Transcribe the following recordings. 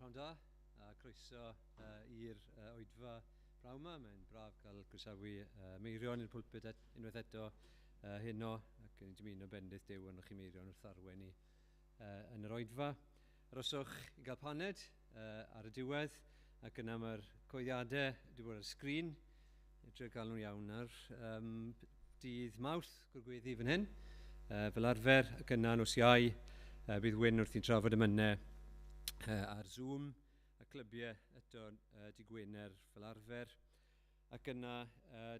Prynhawn da, a croeso i'r oedfa prawn yma. Mae'n braf cael croesawu Meirion i'r pulpit et, unwaith eto heno, ac yn dymuno bendith Duw arnoch chi Meirion wrth arwain ni yn yr oedfa. Aroswch i gael paned ar y diwedd, ac yna mae'r coeddiadau wedi bod ar y sgrin. Edrych gael nhw'n iawn ar um, dydd Mawrth, gwrgweddi fan hyn. Fel arfer, ac yna nos Iau, bydd Wyn wrthi'n trafod emynau ar Zoom, a clybiau eto dy Gwener fel arfer. Ac yna,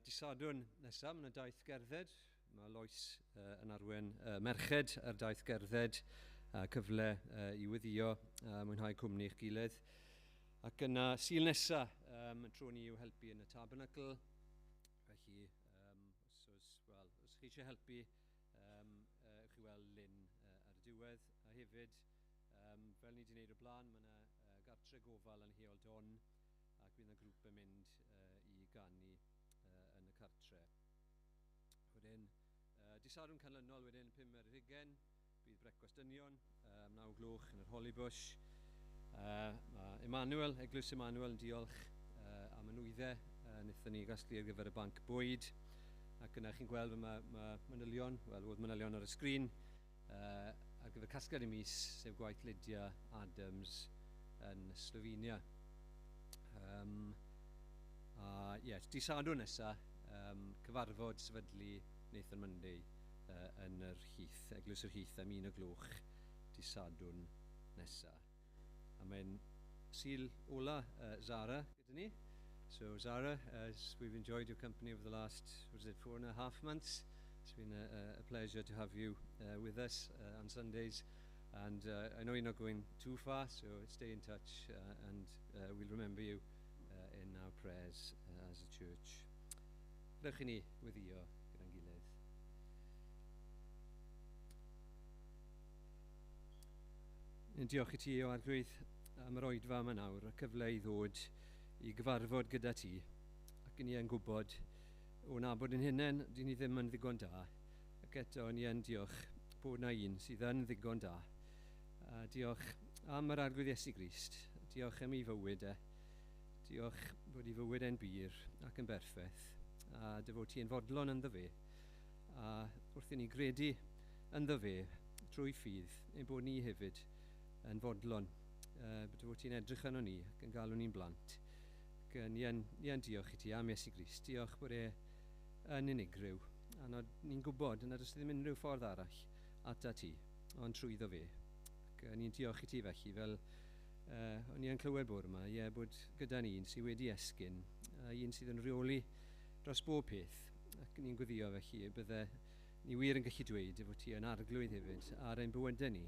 dy Sadwrn nesaf, mae yna daith gerdded. Mae Lois yn arwen merched ar daith gerdded, a cyfle i weddio a mwynhau cwmni eich gilydd. Ac yna, Sul nesaf, um, tro ni i'w helpu yn y Tabernacl. Felly, um, os, os, well, os chi eisiau helpu, um, uh, chi weld Lynn uh, ar y diwedd. A hefyd, um, fel ni wedi gwneud o blaen, mae yna uh, gartre gofal yn Heol Don, ac bydd yna grŵp yn mynd uh, i ganu uh, yn y cartre. Wedyn, uh, di Sadwrn canlynol wedyn 5 ar 20, bydd brecwast dynion am 9 gloch yn yr Hollybush. Mae Emmanuel, Eglwys Emmanuel yn diolch am y nwyddau wnaethon ni gasglu ar gyfer y banc bwyd. Ac yna chi'n gweld mae, mae manylion, wel, oedd manylion ar y sgrin, ar gyfer casgliad y mis, sef gwaith Lydia Adams yn Slovenia. Um, a ie, yeah, di Sadwrn nesa, um, cyfarfod sefydlu Nathan Monday uh, yn yr Heath, Eglwys yr Heath am un o gloch di Sadwrn nesa. A mae'n Sul ola uh, Zara gyda ni. So Zara, as we've enjoyed your company over the last, what is it, 4.5 months? It's been a, a pleasure to have you with us on Sundays. And I know you're not going too far, so stay in touch and we'll remember you in our prayers as a church. Rydych i ni weddio gyda'n gilydd. Yn diolch i ti o Arglwydd am yr oedfa yma nawr, y cyfle i ddod i gyfarfod gyda ti. Ac ni yn gwybod o nabod yn hunain, dyn ni ddim yn ddigon da. Ac eto ni yn diolch bod na un sydd yn ddigon da. A diolch am yr Arglwydd Iesu Grist. Diolch am ei fywyd e. Diolch bod ei fywyd e'n bur ac yn berffaith. A dy fod ti yn fodlon ynddo fe. A wrth i ni gredu ynddo fe trwy ffydd, ein bod ni hefyd yn fodlon. Dy fod ti'n edrych arno ni ac yn galw ni'n blant. Ac ni yn, ni yn diolch i ti am Iesu Grist. Diolch bod e yn unigryw. A nod, ni'n gwybod nad oes ddim unrhyw ffordd arall ata ti, ond trwyddo fe. Ac ni'n diolch i ti felly, fel o'n i yn clywed bore yma, ie, bod gyda ni un sydd wedi esgyn, a un sydd yn rheoli dros bob peth. Ac ni'n gweddio felly y bydde ni wir yn gallu dweud ei fod ti yn arglwydd hefyd ar ein bywydau ni,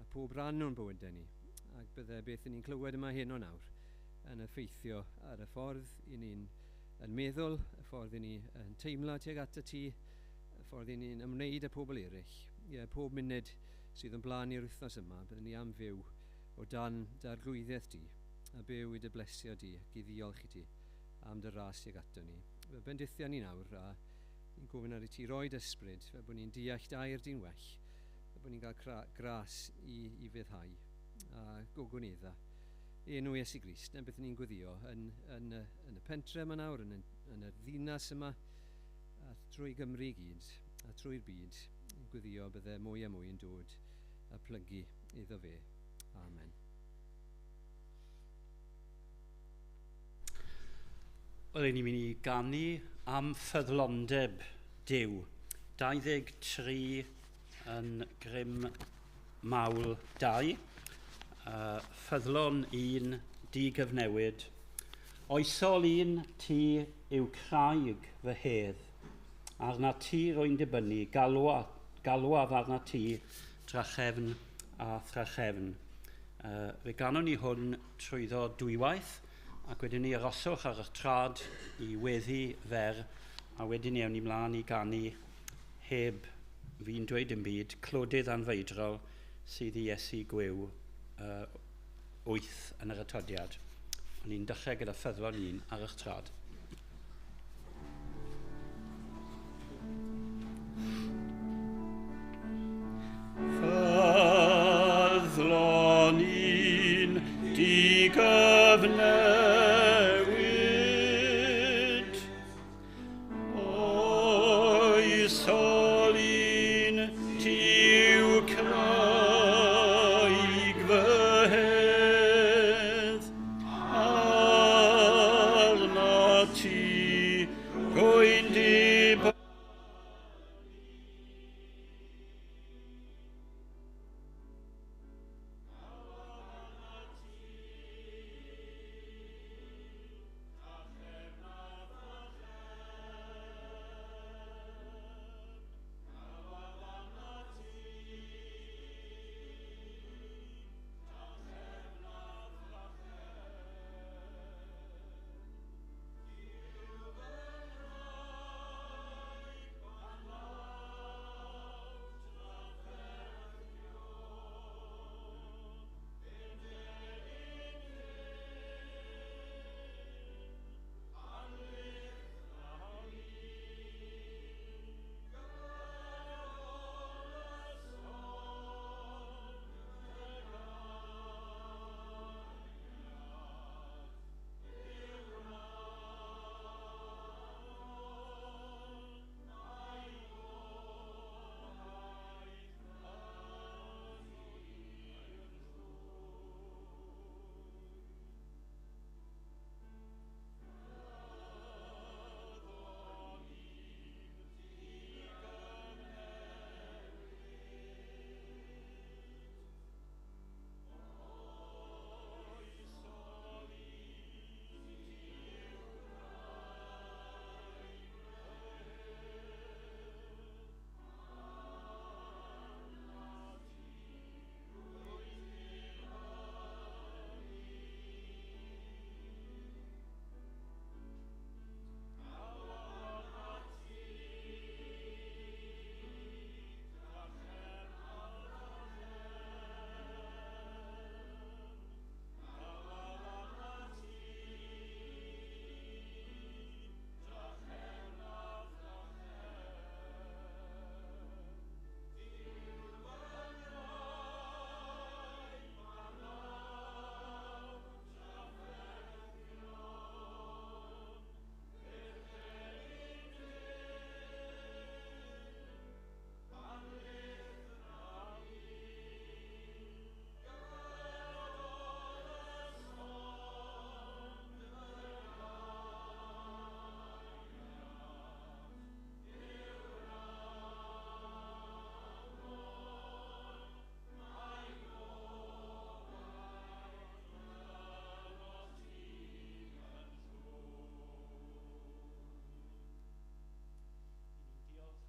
a pob rhan o'n bywydau ni. Ac bydde beth ni'n clywed yma heno nawr yn effeithio ar y ffordd i ni'n yn meddwl, y ffordd i ni yn teimlo tuag at y ti, y ffordd i ni'n ymwneud â pobl eraill. Ie, pob munud sydd yn blaen i'r wythnos yma, byddwn ni am fyw o dan dy arglwyddiaeth di, a byw i dy blesio di ac i ddiolch i ti am dy ras tuag ato ni. Fe bendithio ni nawr, a ni'n gofyn ar i ti roed ysbryd, fel bod ni'n deall dair di'n well, fel bod ni'n cael gras i, i fyddhau a gogonedda. Enw Iesu Grist, na beth ni'n gweddio yn, yn, yn, yn y pentre yma nawr, yn, yn y ddinas yma, a trwy Gymru i gyd, a trwy'r byd, yn gweddio bydde mwy a mwy yn dod a plygu iddo fe. Amen. Wel, ni'n mynd i ganu am ffyddlondeb Duw. 23 yn grym mawl 2. Ffyddlon 1, digyfnewid. Oesol 1, ti yw craig fy hedd. Arna ti rwy'n dibynnu, galwa, galwaf arna ti drachefn a thrachefn. Fe ganon ni hwn trwyddo dwywaith, ac wedyn ni aroswch ar eich trad i weddi fer, a wedyn ni awn ni mlaen i ganu heb fi'n dweud dim byd, clodydd anfeidrol sydd i Iesu gwiw 8 yn yr atodiad. O'n i'n dechrau gyda ffyddlon un ar eich trad. Ffyddlon un di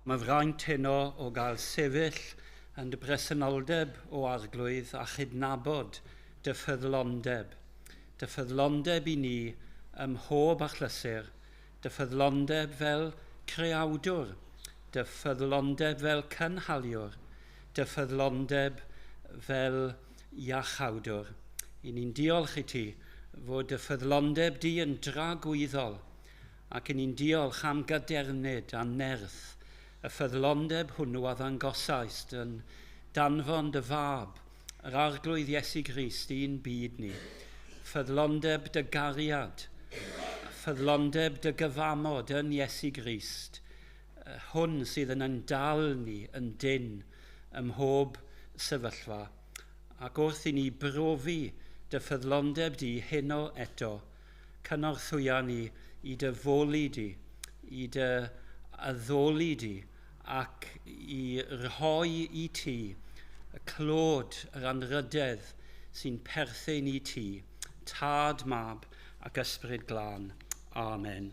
Mae fraint heno o gael sefyll yn dy bresenoldeb o Arglwydd a chydnabod dy ffyddlondeb. Dy ffyddlondeb i ni ym mhob achlysur, dy ffyddlondeb fel creawdwr, dy ffyddlondeb fel cynhaliwr, dy ffyddlondeb fel iachawdwr. I ni'n diolch i ti fod dy ffyddlondeb di yn dragwyddol, ac i ni'n diolch am gadernid a nerth y ffyddlondeb hwnnw a ddangosaist yn danfon dy fab, yr Arglwydd Iesu Grist i'n byd ni. Ffyddlondeb dy gariad, ffyddlondeb dy gyfamod yn Iesu Grist, hwn sydd yn ein dal ni yn dyn ym mhob sefyllfa. Ac wrth i ni brofi dy ffyddlondeb di heno eto, cynorthwya ni i dy foli di, i dy addoli di, ac i rhoi i ti y clod, yr anrhydedd sy'n perthyn i ti, Tad, Mab ac Ysbryd Glân. Amen.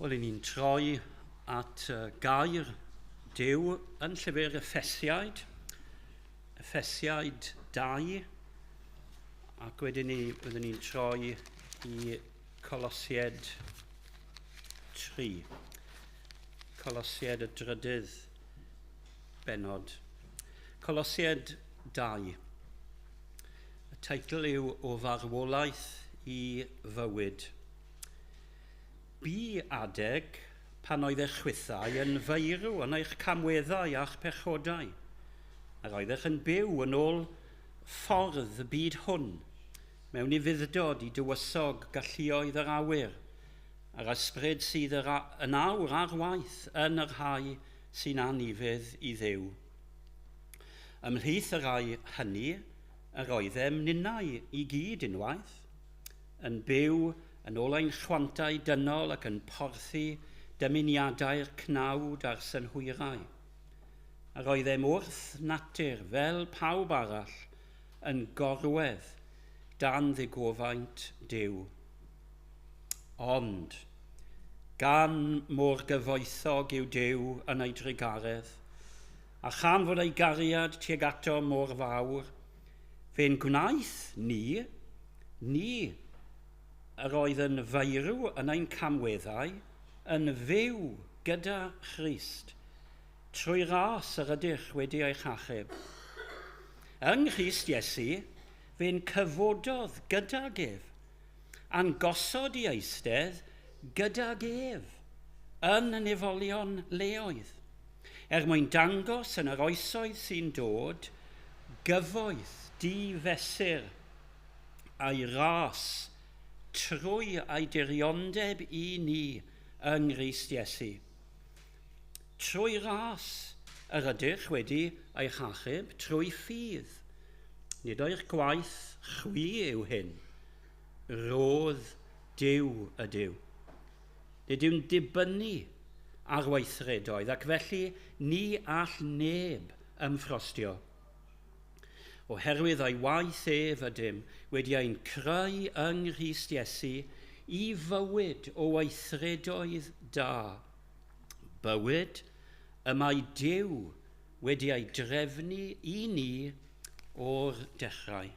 Wel, i ni'n troi at gair Duw yn llyfr Effesiaid, Effesiaid 2, ac wedyn ni, byddwn ni'n troi i Colosiaid 3. Colosiaid y drydydd bennod. Colosiaid 2. Y teitl yw O Farwolaeth i Fywyd. Bu adeg pan oedd eich chwithau yn feirw yn eich camweddau a'ch pechodau. Yr oeddech yn byw yn ôl ffordd y byd hwn, mewn ufudd-dod i dywysog galluoedd yr awyr, yr ysbryd sydd yn awr ar waith yn y rhai sy'n anufudd i Dduw. Ymhlith y rhai hynny, yr oeddem ninnau i gyd unwaith, yn byw yn ôl ein chwantau dynol ac yn porthi dymuniadau'r cnawd a'r synhwyrau. Yr oeddem wrth natur, fel pawb arall, yn gorwedd dan ddigofaint Duw. Ond, Gan mor gyfoethog yw Duw yn ei drugaredd, a chan fod ei gariad tuag ato mor fawr, fe'n gwnaeth ni, ni yr oedd yn feirw yn ein camweddau, yn fyw gyda Christ, trwy ras yr ydych wedi eich achub. Yng Nghrist Iesu, fe'n cyfododd gydag ef, a'n gosod i eistedd gydag ef yn y nefolion leoedd, er mwyn dangos yn yr oesoedd sy'n dod gyfoeth difesur a'i ras trwy ei diriondeb i ni yng Nghrist Iesu. Trwy ras yr ydych wedi eich achub trwy ffydd. Nid eich gwaith chwi yw hyn. Rodd Duw ydyw. Nid yw'n dibynnu ar weithredoedd, ac felly ni all neb ymffrostio. Oherwydd ei waith ef ydym wedi ein creu yng Nghrist Iesu i fywyd o weithredoedd da. Bywyd y mae Duw wedi ei drefnu i ni o'r dechrau.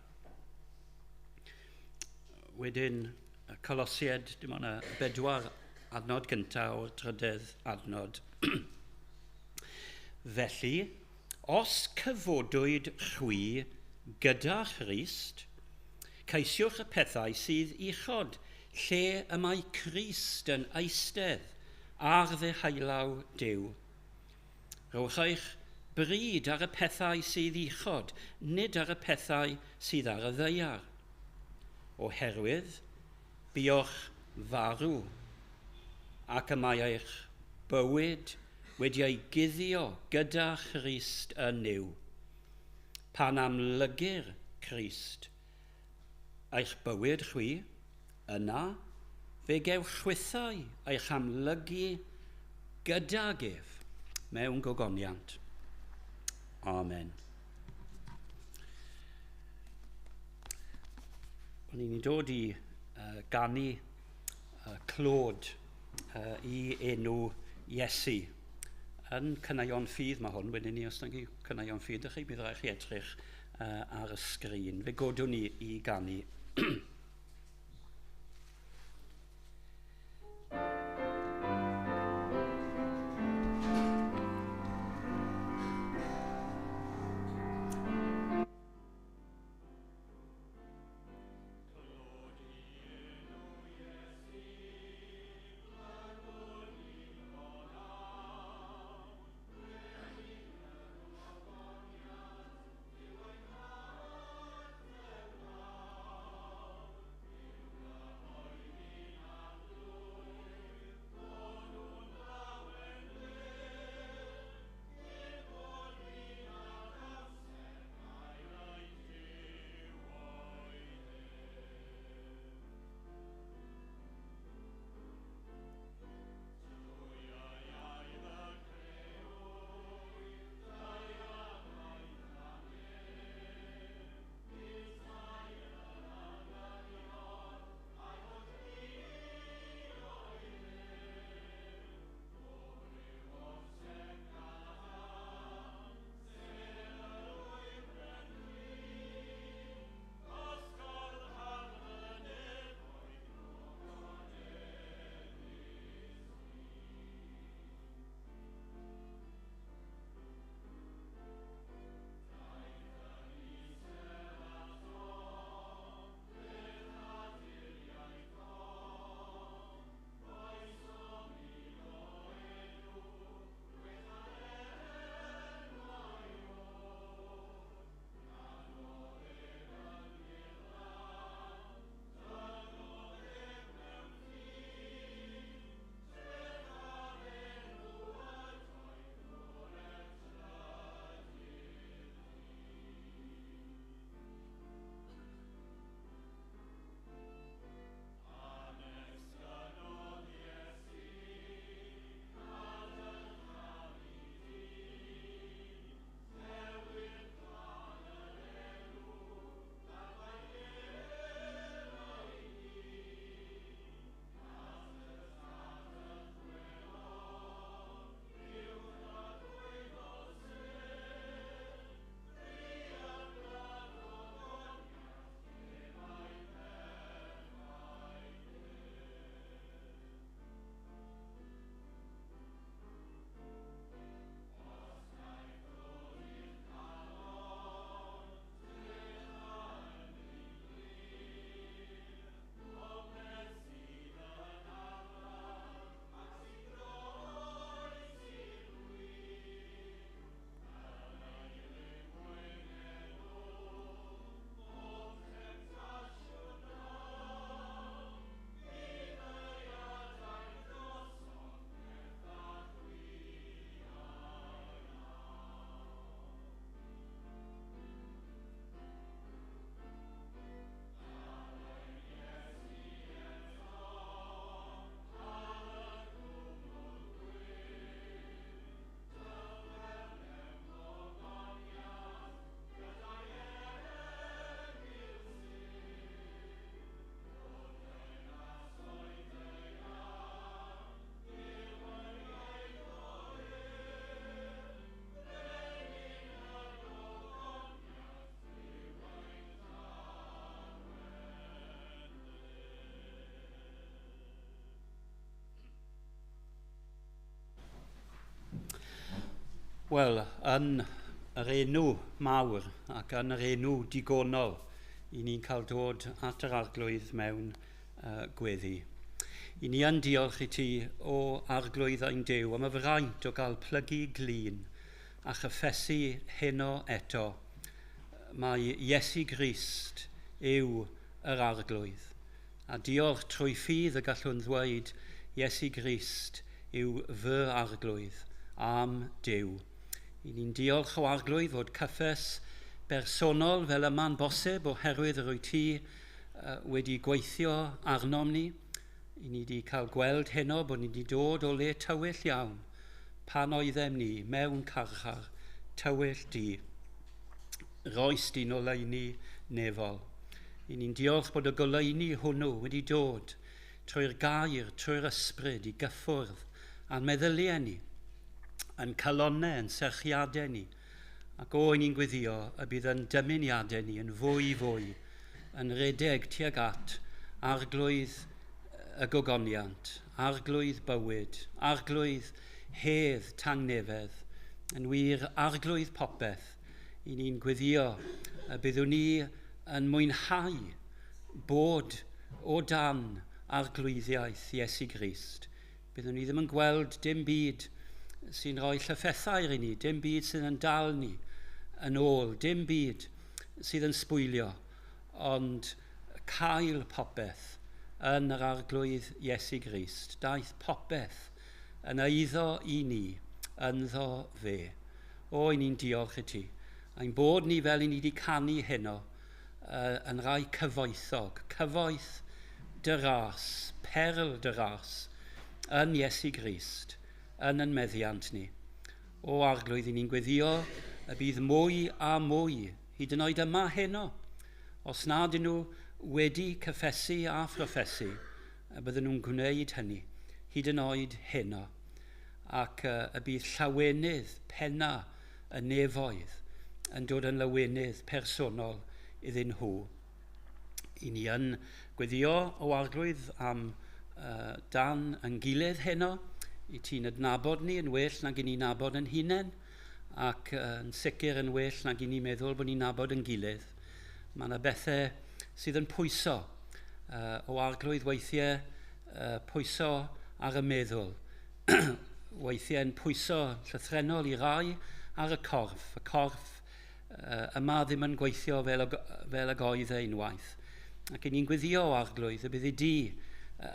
Wedyn, y Colosiaid, dim ond y 4 adnod gyntaf o'r 3rd adnod. Felly, os cyfodwyd chwi gyda Christ, ceisiwch y pethau sydd uchod, lle y mae Crist yn eistedd ar ddeheulaw Duw. Rhowch eich bryd ar y pethau sydd uchod, nid ar y pethau sydd ar y ddaear. Oherwydd, buoch farw, ac y mae eich bywyd wedi ei guddio gyda Christ yn Nuw. Pan amlygir Crist, eich bywyd chwi, yna fe gewch chwithau eich amlygu gydag ef mewn gogoniant. Amen. O'n i'n dod i ganu clod i enw Iesu. Yn Caneuon Ffydd mae hwn, wedyn ni os nag yw Caneuon Ffydd ych chi, bydd rhaid chi edrych ar y sgrin. Fe godwn ni i ganu. Wel, yn yr enw mawr ac yn yr enw digonol, i ni'n cael dod at yr Arglwydd mewn gweddi. I ni yn diolch i ti o Arglwydd ein Duw am y fraint o gael plygu glin a chyffesu heno eto. Mae Iesu Grist yw yr Arglwydd. A diolch trwy ffydd y gallwn ddweud Iesu Grist yw fy Arglwydd am Duw. I ni'n diolch o Arglwydd fod cyffes bersonol fel yma'n bosib oherwydd yr wyt ti wedi gweithio arnom ni. I ni wedi cael gweld heno bod ni wedi dod o le tywyll iawn pan oeddem ni mewn carchar tywyll di. Roes di'n oleuni nefol. I ni'n diolch bod y goleuni hwnnw wedi dod trwy'r gair, trwy'r ysbryd i gyffwrdd a'n meddyliau ni, yn calonnau, yn serchiadau ni. Ac o, ni'n gweddio y bydd yn dymuniadau ni yn fwy fwy, yn redeg tuag at Arglwydd y gogoniant, Arglwydd bywyd, Arglwydd hedd tangnefedd, yn wir Arglwydd popeth. I ni'n gweddio y byddwn ni yn mwynhau bod o dan arglwyddiaeth Iesu Grist. Byddwn ni ddim yn gweld dim byd sy'n rhoi llyffethau i ni, dim byd sydd yn dal ni yn ôl, dim byd sydd yn sbwylio, ond cael popeth yn yr Arglwydd Iesu Grist. Daeth popeth yn eiddo i ni, ynddo fe. O, i ni'n diolch i ti. Ein bod ni fel i ni wedi canu heno yn rai cyfoethog, cyfoeth dy ras, perl dy ras, yn Iesu Grist, yn yn meddiant ni. O Arglwydd, i ni'n gweddio y bydd mwy a mwy, hyd yn oed yma heno, os nad ydyn nhw wedi cyffesu a phroffesu, y bydden nhw'n gwneud hynny, hyd yn oed heno. Ac y bydd llawenydd penna y nefoedd yn dod yn lawenydd personol iddyn nhw. I ni yn gweddio o Arglwydd am dan yn gilydd heno, i ti'n adnabod ni yn well nag i ni nabod yn hunain, ac yn sicr yn well nag i ni meddwl bod ni'n nabod yn gilydd. Mae yna bethau sydd yn pwyso o Arglwydd weithiau, pwyso ar y meddwl, weithiau yn pwyso llythrennol i rai ar y corff. Y corff yma ddim yn gweithio fel ag oedd e unwaith. Ac i ni'n gweddio o Arglwydd y bydd i di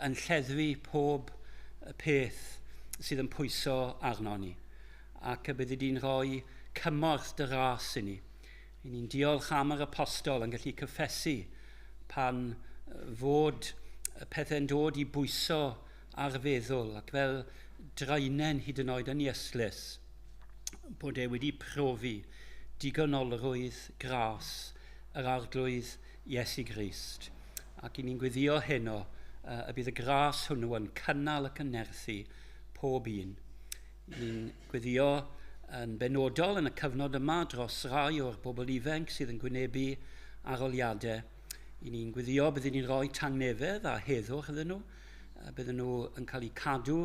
yn lleddfu pob peth sydd yn pwyso arno ni, ac y bydd i di'n rhoi cymorth dy ras i ni. I ni'n diolch am yr apostol yn gallu cyffesu pan fod pethau'n dod i bwyso ar feddwl, ac fel draenen hyd yn oed yn ieslys, bod e wedi profi digonolrwydd gras yr Arglwydd Iesu Grist. Ac i ni'n gweddio heno y bydd y gras hwnnw yn cynnal ac yn nerthu pob un. I ni'n gweddio yn benodol yn y cyfnod yma dros rai o'r bobl ifanc sydd yn gwynebu arholiadau. I ni'n gweddio byddwn ni'n rhoi tangnefedd a heddwch iddyn nhw, bydden nhw yn cael eu cadw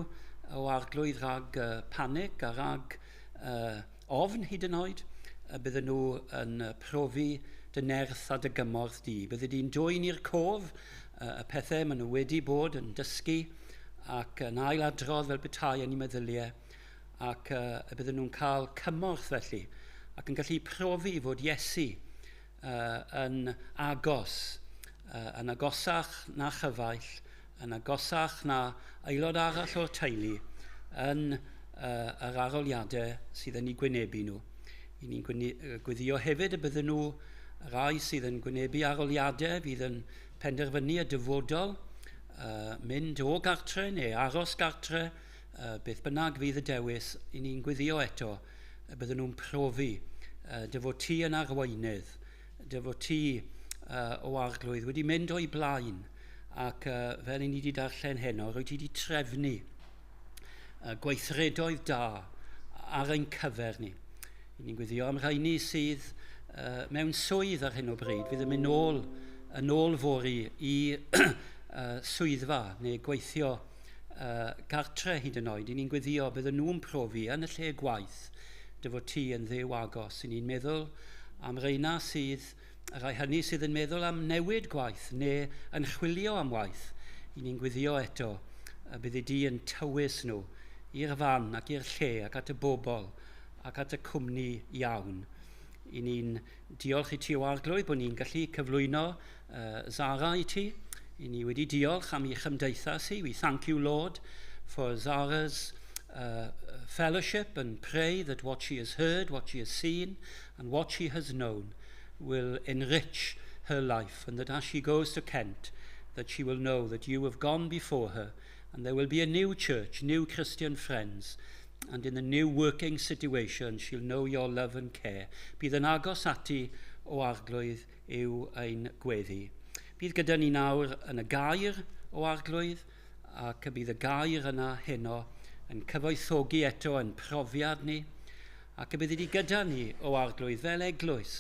o Arglwydd rhag panic a rhag ofn hyd yn oed, bydden nhw yn profi dy nerth a dy gymorth di. Bydde di'n dwyn i'r cof y pethau maen nhw wedi bod yn dysgu ac yn ailadrodd fel petai yn eu meddyliau, ac y bydden nhw'n cael cymorth felly, ac yn gallu profi fod Iesu yn agos, yn agosach na chyfaill, yn agosach na aelod arall o'r teulu, yn yr arholiadau sydd yn eu gwynebu nhw. I ni'n gweddio hefyd y bydden nhw, rai sydd yn gwynebu arholiadau fydd yn penderfynu y dyfodol, mynd o gartre neu aros gartre, beth bynnag fydd y dewis, i ni'n gweddio eto y bydden nhw'n profi dy fod ti yn arweinydd, dy fod ti o Arglwydd wedi mynd o'i blaen, ac fel i ni wedi darllen heno, rwy ti wedi trefnu gweithredoedd da ar ein cyfer ni. I ni'n gweddio am rheini sydd mewn swydd ar hyn o bryd, fydd yn mynd yn ôl fory i swyddfa neu gweithio gartre hyd yn oed. I ni'n gweddio bydden nhw'n profi yn y lle gwaith, dy fod ti yn Dduw agos. I ni'n meddwl am reina sydd, y rhai hynny sydd yn meddwl am newid gwaith neu yn chwilio am waith. I ni'n gweddio eto y byddi di yn tywys nhw i'r fan ac i'r lle ac at y bobl ac at y cwmni iawn. I ni'n diolch i ti o Arglwydd bod ni'n gallu cyflwyno Zara i ti. I ni wedi diolch am ei chymdeithas hi. We thank you, Lord, for Zara's fellowship and pray that what she has heard, what she has seen, and what she has known will enrich her life, and that as she goes to Kent, that she will know that you have gone before her, and there will be a new church, new Christian friends, and in the new working situation, she'll know your love and care. Bydd yn agos ati o Arglwydd yw ein gweddi. Bydd gyda ni nawr yn y gair o Arglwydd, ac y bydd y gair yna heno yn cyfoethogi eto yn profiad ni, ac y bydd di gyda ni o Arglwydd fel eglwys,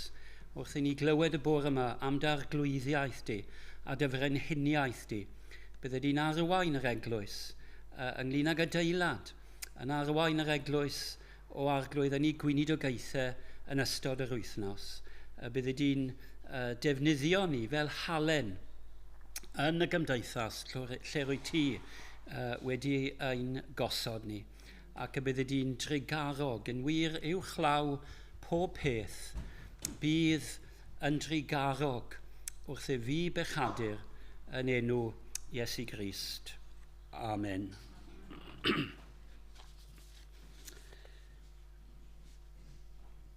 wrth i ni glywed y bore yma am dy arglwyddiaeth di a dy frenhiniaeth di. Bydde di'n arwain yr eglwys ynglyn ag adeilad, yn arwain yr eglwys o Arglwydd yn ei gweinidogaethau yn ystod yr wythnos. Bydde di'n defnyddio ni fel halen yn y gymdeithas lle rwy ti wedi ein gosod ni, ac y bydde di'n drugarog yn wir uwchlaw pob peth. Bydd yn drugarog wrth i fi bechadur yn enw Iesu Grist. Amen.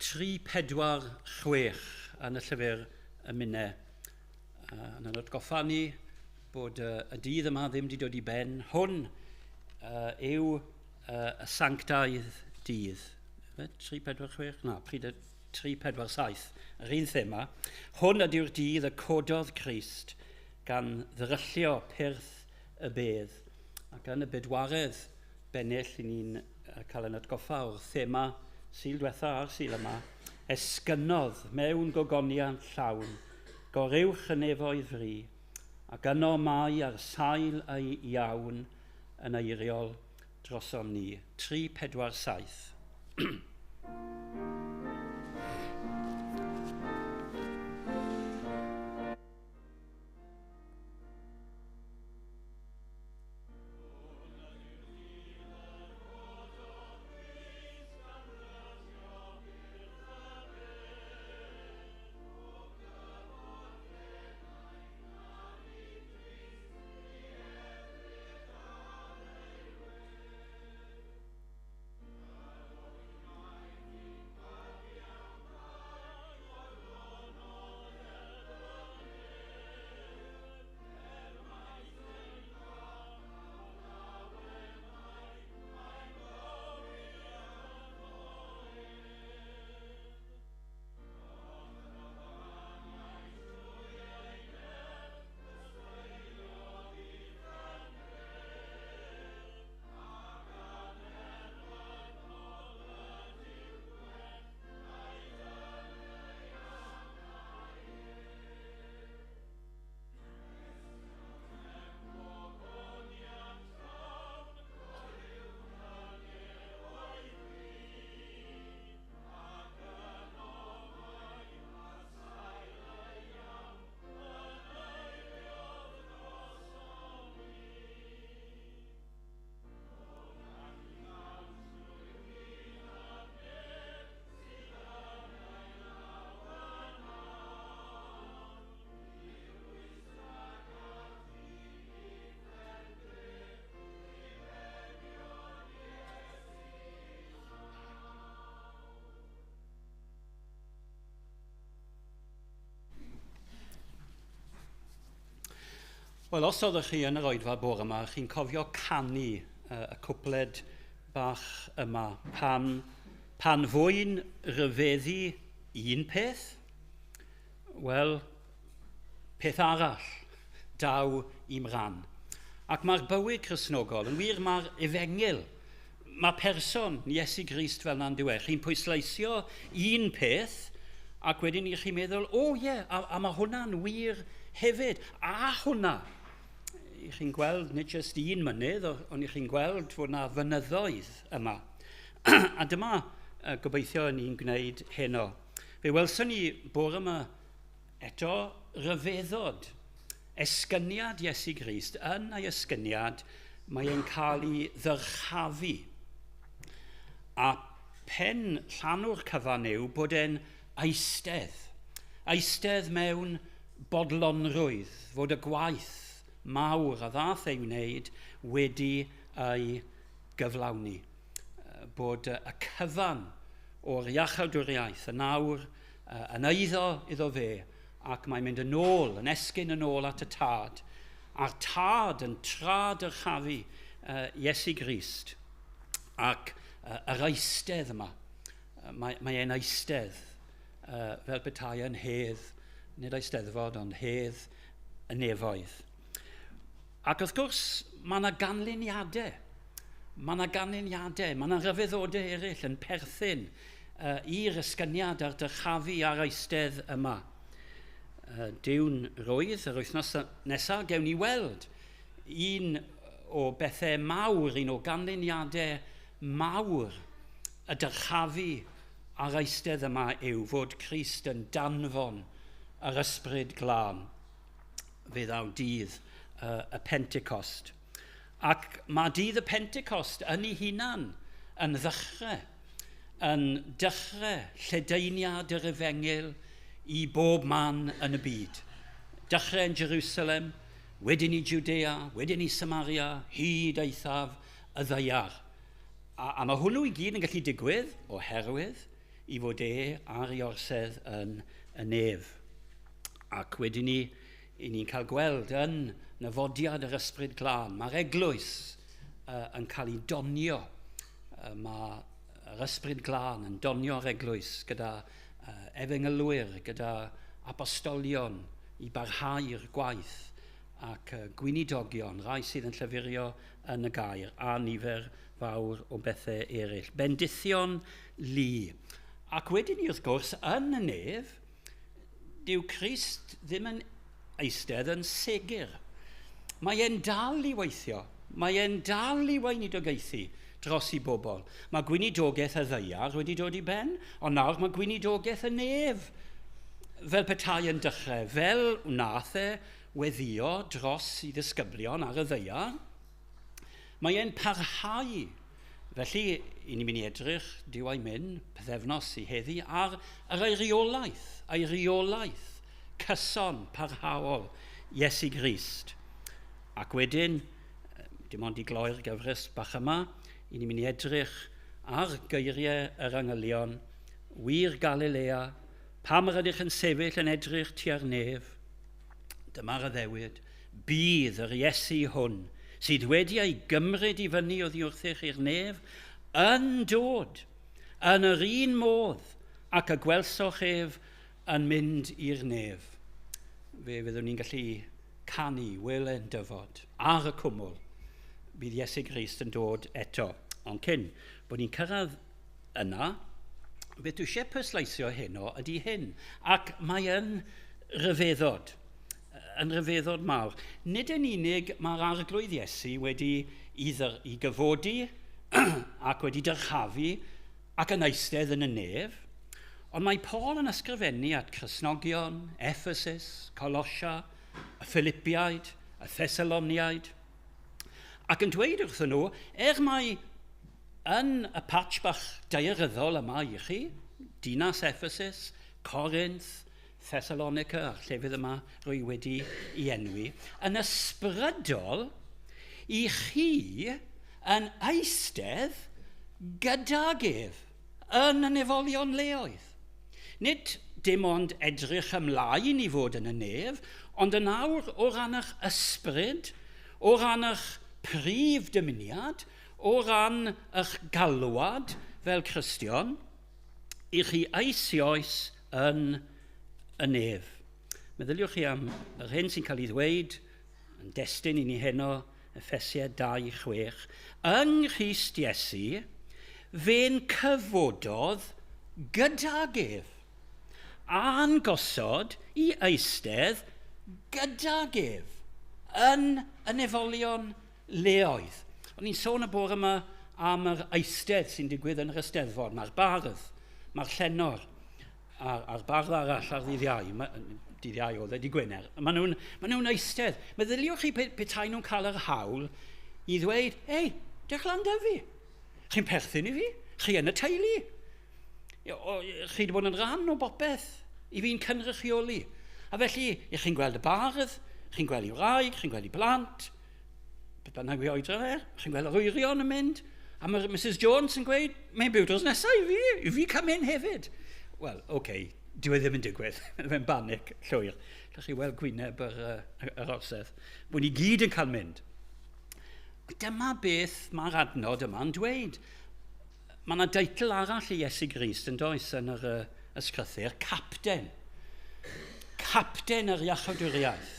3, 4, 6 yn y llyfr Emynau. Yn yn atgoffa ni bod y dydd yma ddim wedi dod i ben. Hwn yw y sanctaidd dydd. 3, 4, 6? Na, 3, 4, 7. Yr un thema. Hwn ydyw'r dydd y cododd Crist gan ddryllio pyrth y bedd. Ac yn y bedwaredd bennill, i ni'n cael yn atgoffa o'r thema Sul diwetha a'r Sul yma, esgynnodd mewn gogoniant llawn, goruwch y nefoedd fri, ac yno mae ar sail ei iawn yn eiriol drosom ni. 3, 4, 7. Wel, os oeddech chi yn yr oedfa bore yma, chi'n cofio canu y cwpled bach yma. Pan fwy'n rhyfeddu un peth, wel, peth arall daw i'm rhan. Ac mae'r bywyd Cristnogol, yn wir mae'r efengyl, mae person Iesu Grist fel na'n diwedd. Chi'n pwysleisio un peth, ac wedyn i chi'n meddwl, o ie, a mae hwnna'n wir hefyd, a hwnna. I chi'n gweld nid jyst un mynydd, ond i chi'n gweld fod na fynyddoedd yma. A dyma gobeithio ni'n gwneud heno. Fe welson ni bore yma eto ryfeddod, esgyniad Iesu Grist. Yn ei esgyniad, mae e'n cael ei ddyrchafu. A pen llanw'r cyfan yw bod e'n eistedd. Eistedd mewn bodlonrwydd, fod y gwaith mawr a ddath ei wneud wedi ei gyflawni. Bod y cyfan o'r iachawdwriaeth yn awr yn eiddo iddo fe, ac mae'n mynd yn ôl, yn esgyn yn ôl at y Tad, a'r Tad yn tra-dyrchafu Iesu Grist, ac yr eistedd yma, mae e'n eistedd fel petai yn hedd, nid eisteddfod, ond hedd y nefoedd. Ac wrth gwrs, mae yna ganlyniadau. Mae yna ganlyniadau, mae yna ryfeddodau eraill yn perthyn i'r esgyniad a'r dyrchafu a'r eistedd yma. Dyw'n rwydd yr wythnos nesaf, gewn ni weld un o bethau mawr, un o ganlyniadau mawr y dyrchafu a'r eistedd yma yw fod Crist yn danfon yr Ysbryd Glân. Fe ddaw dydd y Pentecost. Ac mae dydd y Pentecost yn ei hunan yn dechrau lledaeniad yr efengyl i bob man yn y byd. Dechrau yn Jerusalem, wedyn i Judea, wedyn i Samaria, hyd eithaf y ddaear. A mae hwnnw i gyd yn gallu digwydd oherwydd i fod e ar ei orsedd yn y nef. Ac wedyn ni, i ni'n cael gweld yn nyfodiad yr Ysbryd Glân, mae'r eglwys yn cael ei donio. Mae yr Ysbryd Glân yn donio'r eglwys gyda efengylwyr, gyda apostolion i barhau'r gwaith ac gweinidogion, rai sydd yn llyfurio yn y gair, a nifer fawr o bethau eraill. Bendithion lu. Ac wedyn ni wrth gwrs, yn y nef, dyw Crist ddim yn eistedd yn segur. Mae e'n dal i weithio, mae e'n dal i weinidogaethu dros i bobl. Mae gweinidogaeth y ddaear wedi dod i ben, ond nawr mae gweinidogaeth y nef fel petai yn dechrau, fel wnaeth e weddio dros i ddisgyblion ar y ddaear. Mae e'n parhau. Felly, i ni'n mynd i edrych, Duw a'i myn, pythefnos i heddi, ar yr eiriolaeth cyson, parhaol, Iesu Grist. Ac wedyn, dim ond i gloi'r gyfres bach yma, i ni'n mynd i edrych ar geiriau yr angylion, wir Galilea, pam yr ydych yn sefyll yn edrych tua'r nef? Dyma'r addewid, bydd yr Iesu hwn, sydd wedi ei gymryd i fyny oddi wrthych i'r nef, yn dod yn yr un modd ac y gwelsoch ef yn mynd i'r nef. Fe fyddwn ni'n gallu canu wele'n dyfod ar y cwmwl. Bydd Iesu Grist yn dod eto. Ond cyn bod ni'n cyrraedd yna, beth dwi eisiau pwysleisio heno ydy hyn. Ac mae yn ryfeddod, yn ryfeddod mawr. Nid yn unig mae'r Arglwydd Iesu wedi i gyfodi ac wedi dyrchafu ac yn eistedd yn y nef, ond mae Paul yn ysgrifennu at Cristnogion, Ephesus, Colossia, y Philippiaid, y Thessaloniaid, ac yn dweud wrthyn nhw, mae yn y patch bach daearyddol yma i chi, dinas Ephesus, Corinth, Thessalonica, a'r llefydd yma rwy wedi i enwi, yn ysbrydol i chi yn eistedd gydag ef yn y nefolion leoedd. Nid dim ond edrych ymlaen i fod yn y nef, ond yn awr o ran eich ysbryd, o ran eich prif dymuniad, o ran eich galwad fel Cristion, i chi eisoes yn y nef. Meddyliwch chi am yr hyn sy'n cael ei ddweud yn destun i ni heno, Effesiau 2:6. Yng Nghrist Iesu, fe'n cyfododd gydag ef, a'n gosod i eistedd gydag ef yn y nefolion leoedd. O'n i'n sôn y bore yma am yr eistedd sy'n digwydd yn yr Eisteddfod. Mae'r bardd, mae'r llenor, a'r bardd arall ar ddydd Iau, dydd Iau oedd e, dydd Gwener, maen nhw'n eistedd. Meddyliwch chi petai nhw'n cael yr hawl i ddweud, "Ei, dewch lan 'da fi. Chi'n perthyn i fi, chi yn y teulu. Chi wedi bod yn rhan o bopeth i fi'n cynrychioli." A felly, i chi'n gweld y bardd, chi'n gweld ei wraig, chi'n gweld ei blant, beth bynnag fi oedran e, chi'n gweld yr wyrion yn mynd, a mae Mrs Jones yn gweud, "Mae'n byw dros nesaf i fi cael mynd hefyd." Wel, okay, okay, dyw e ddim yn digwydd. Fe'n banic llwyr. Gallwch chi weld gwyneb yr orsedd. Bod ni gyd yn cael mynd. Dyma beth mae'r adnod yma'n dweud. Mae yna deitl arall i Iesu Grist yn does yn yr ysgrythyr, capten. Capten yr iachawdwriaeth.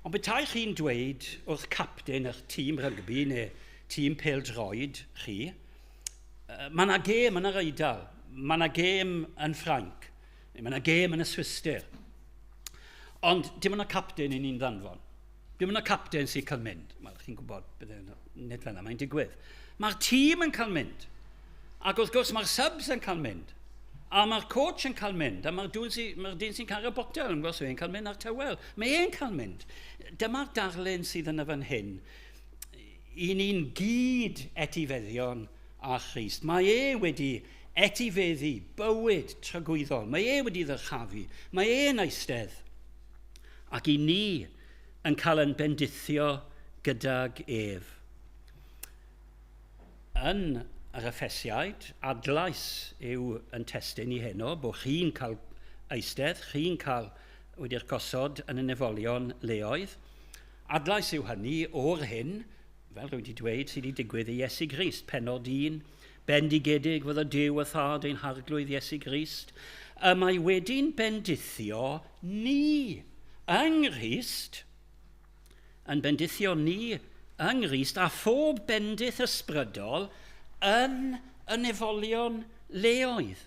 Ond petai chi'n dweud wrth capten eich tîm rygbi neu tîm pêl-droed chi, "Mae yna gêm yn yr Eidal, mae yna gêm yn Ffrainc, neu mae yna gêm yn y Swistir. Ond dim ond y capten i ni'n ddanfon. Dim ond y capten sy'n cael mynd." Wel, chi'n gwybod, bydde, nid fel yna mae'n digwydd. Mae'r tîm yn cael mynd. Ac wrth gwrs mae'r subs yn cael mynd. A mae'r coach yn cael mynd. A mae'r dyn sy'n mae sy cario botel, yn gwrs, yn cael mynd ar tywel. Mae e'n cael mynd. Dyma'r darlun sydd yn y fan hyn. I ni'n gyd etifeddion â Christ. Mae e wedi etifeddu bywyd tragwyddol. Mae e wedi ddyrchafu. Mae e'n eistedd. Ac i ni yn cael yn bendithio gydag ef. Yn yr Effesiaid, adlais yw yn testun i heno, bod chi'n cael eistedd, chi'n cael wedi'r gosod yn y nefolion leoedd. Adlais yw hynny o'r hyn, fel rwy wedi dweud, sydd wedi digwydd i Iesu Grist. Pennod 1, "Bendigedig fyddo Duw a Thad ein Harglwydd Iesu Grist. Y mae wedi'n bendithio ni yng Nghrist, yn bendithio ni yng Nghrist a phob bendith ysbrydol yn y nefolion leoedd."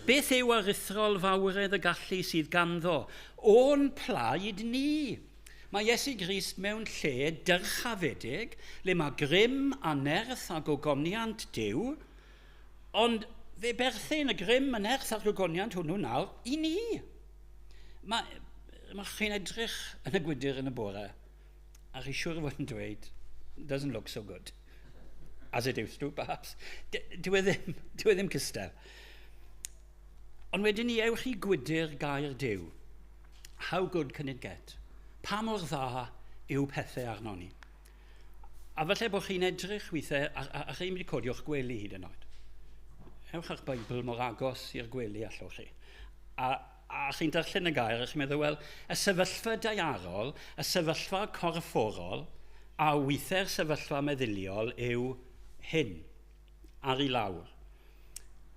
Beth yw aruthrol fawredd y gallu sydd ganddo o'n plaid ni? Mae Iesu Grist mewn lle dyrchafedig, le mae grym a nerth a gogoniant Duw, ond fe berthyn y grym, y nerth a'r gogoniant hwnnw nawr i ni. Mae chi'n edrych yn y gwydr yn y bore, a chi siŵr fod yn dweud, "Doesn't look so good. As it used to, perhaps." Dyw e ddim cystal. Ond wedyn ni ewch i gwydr gair Duw. How good can it get? Pa mor dda yw pethau arno ni? A falle bod chi'n edrych weithiau, a chi'n mynd i codi o'ch gwely hyd yn oed. Ewch â'ch Beibl mor agos i'r gwely allwch chi. A chi'n darllen y gair, a chi'n meddwl, wel, y sefyllfa daearol, y sefyllfa corfforol, a weithiau'r sefyllfa meddyliol yw hyn, ar i lawr.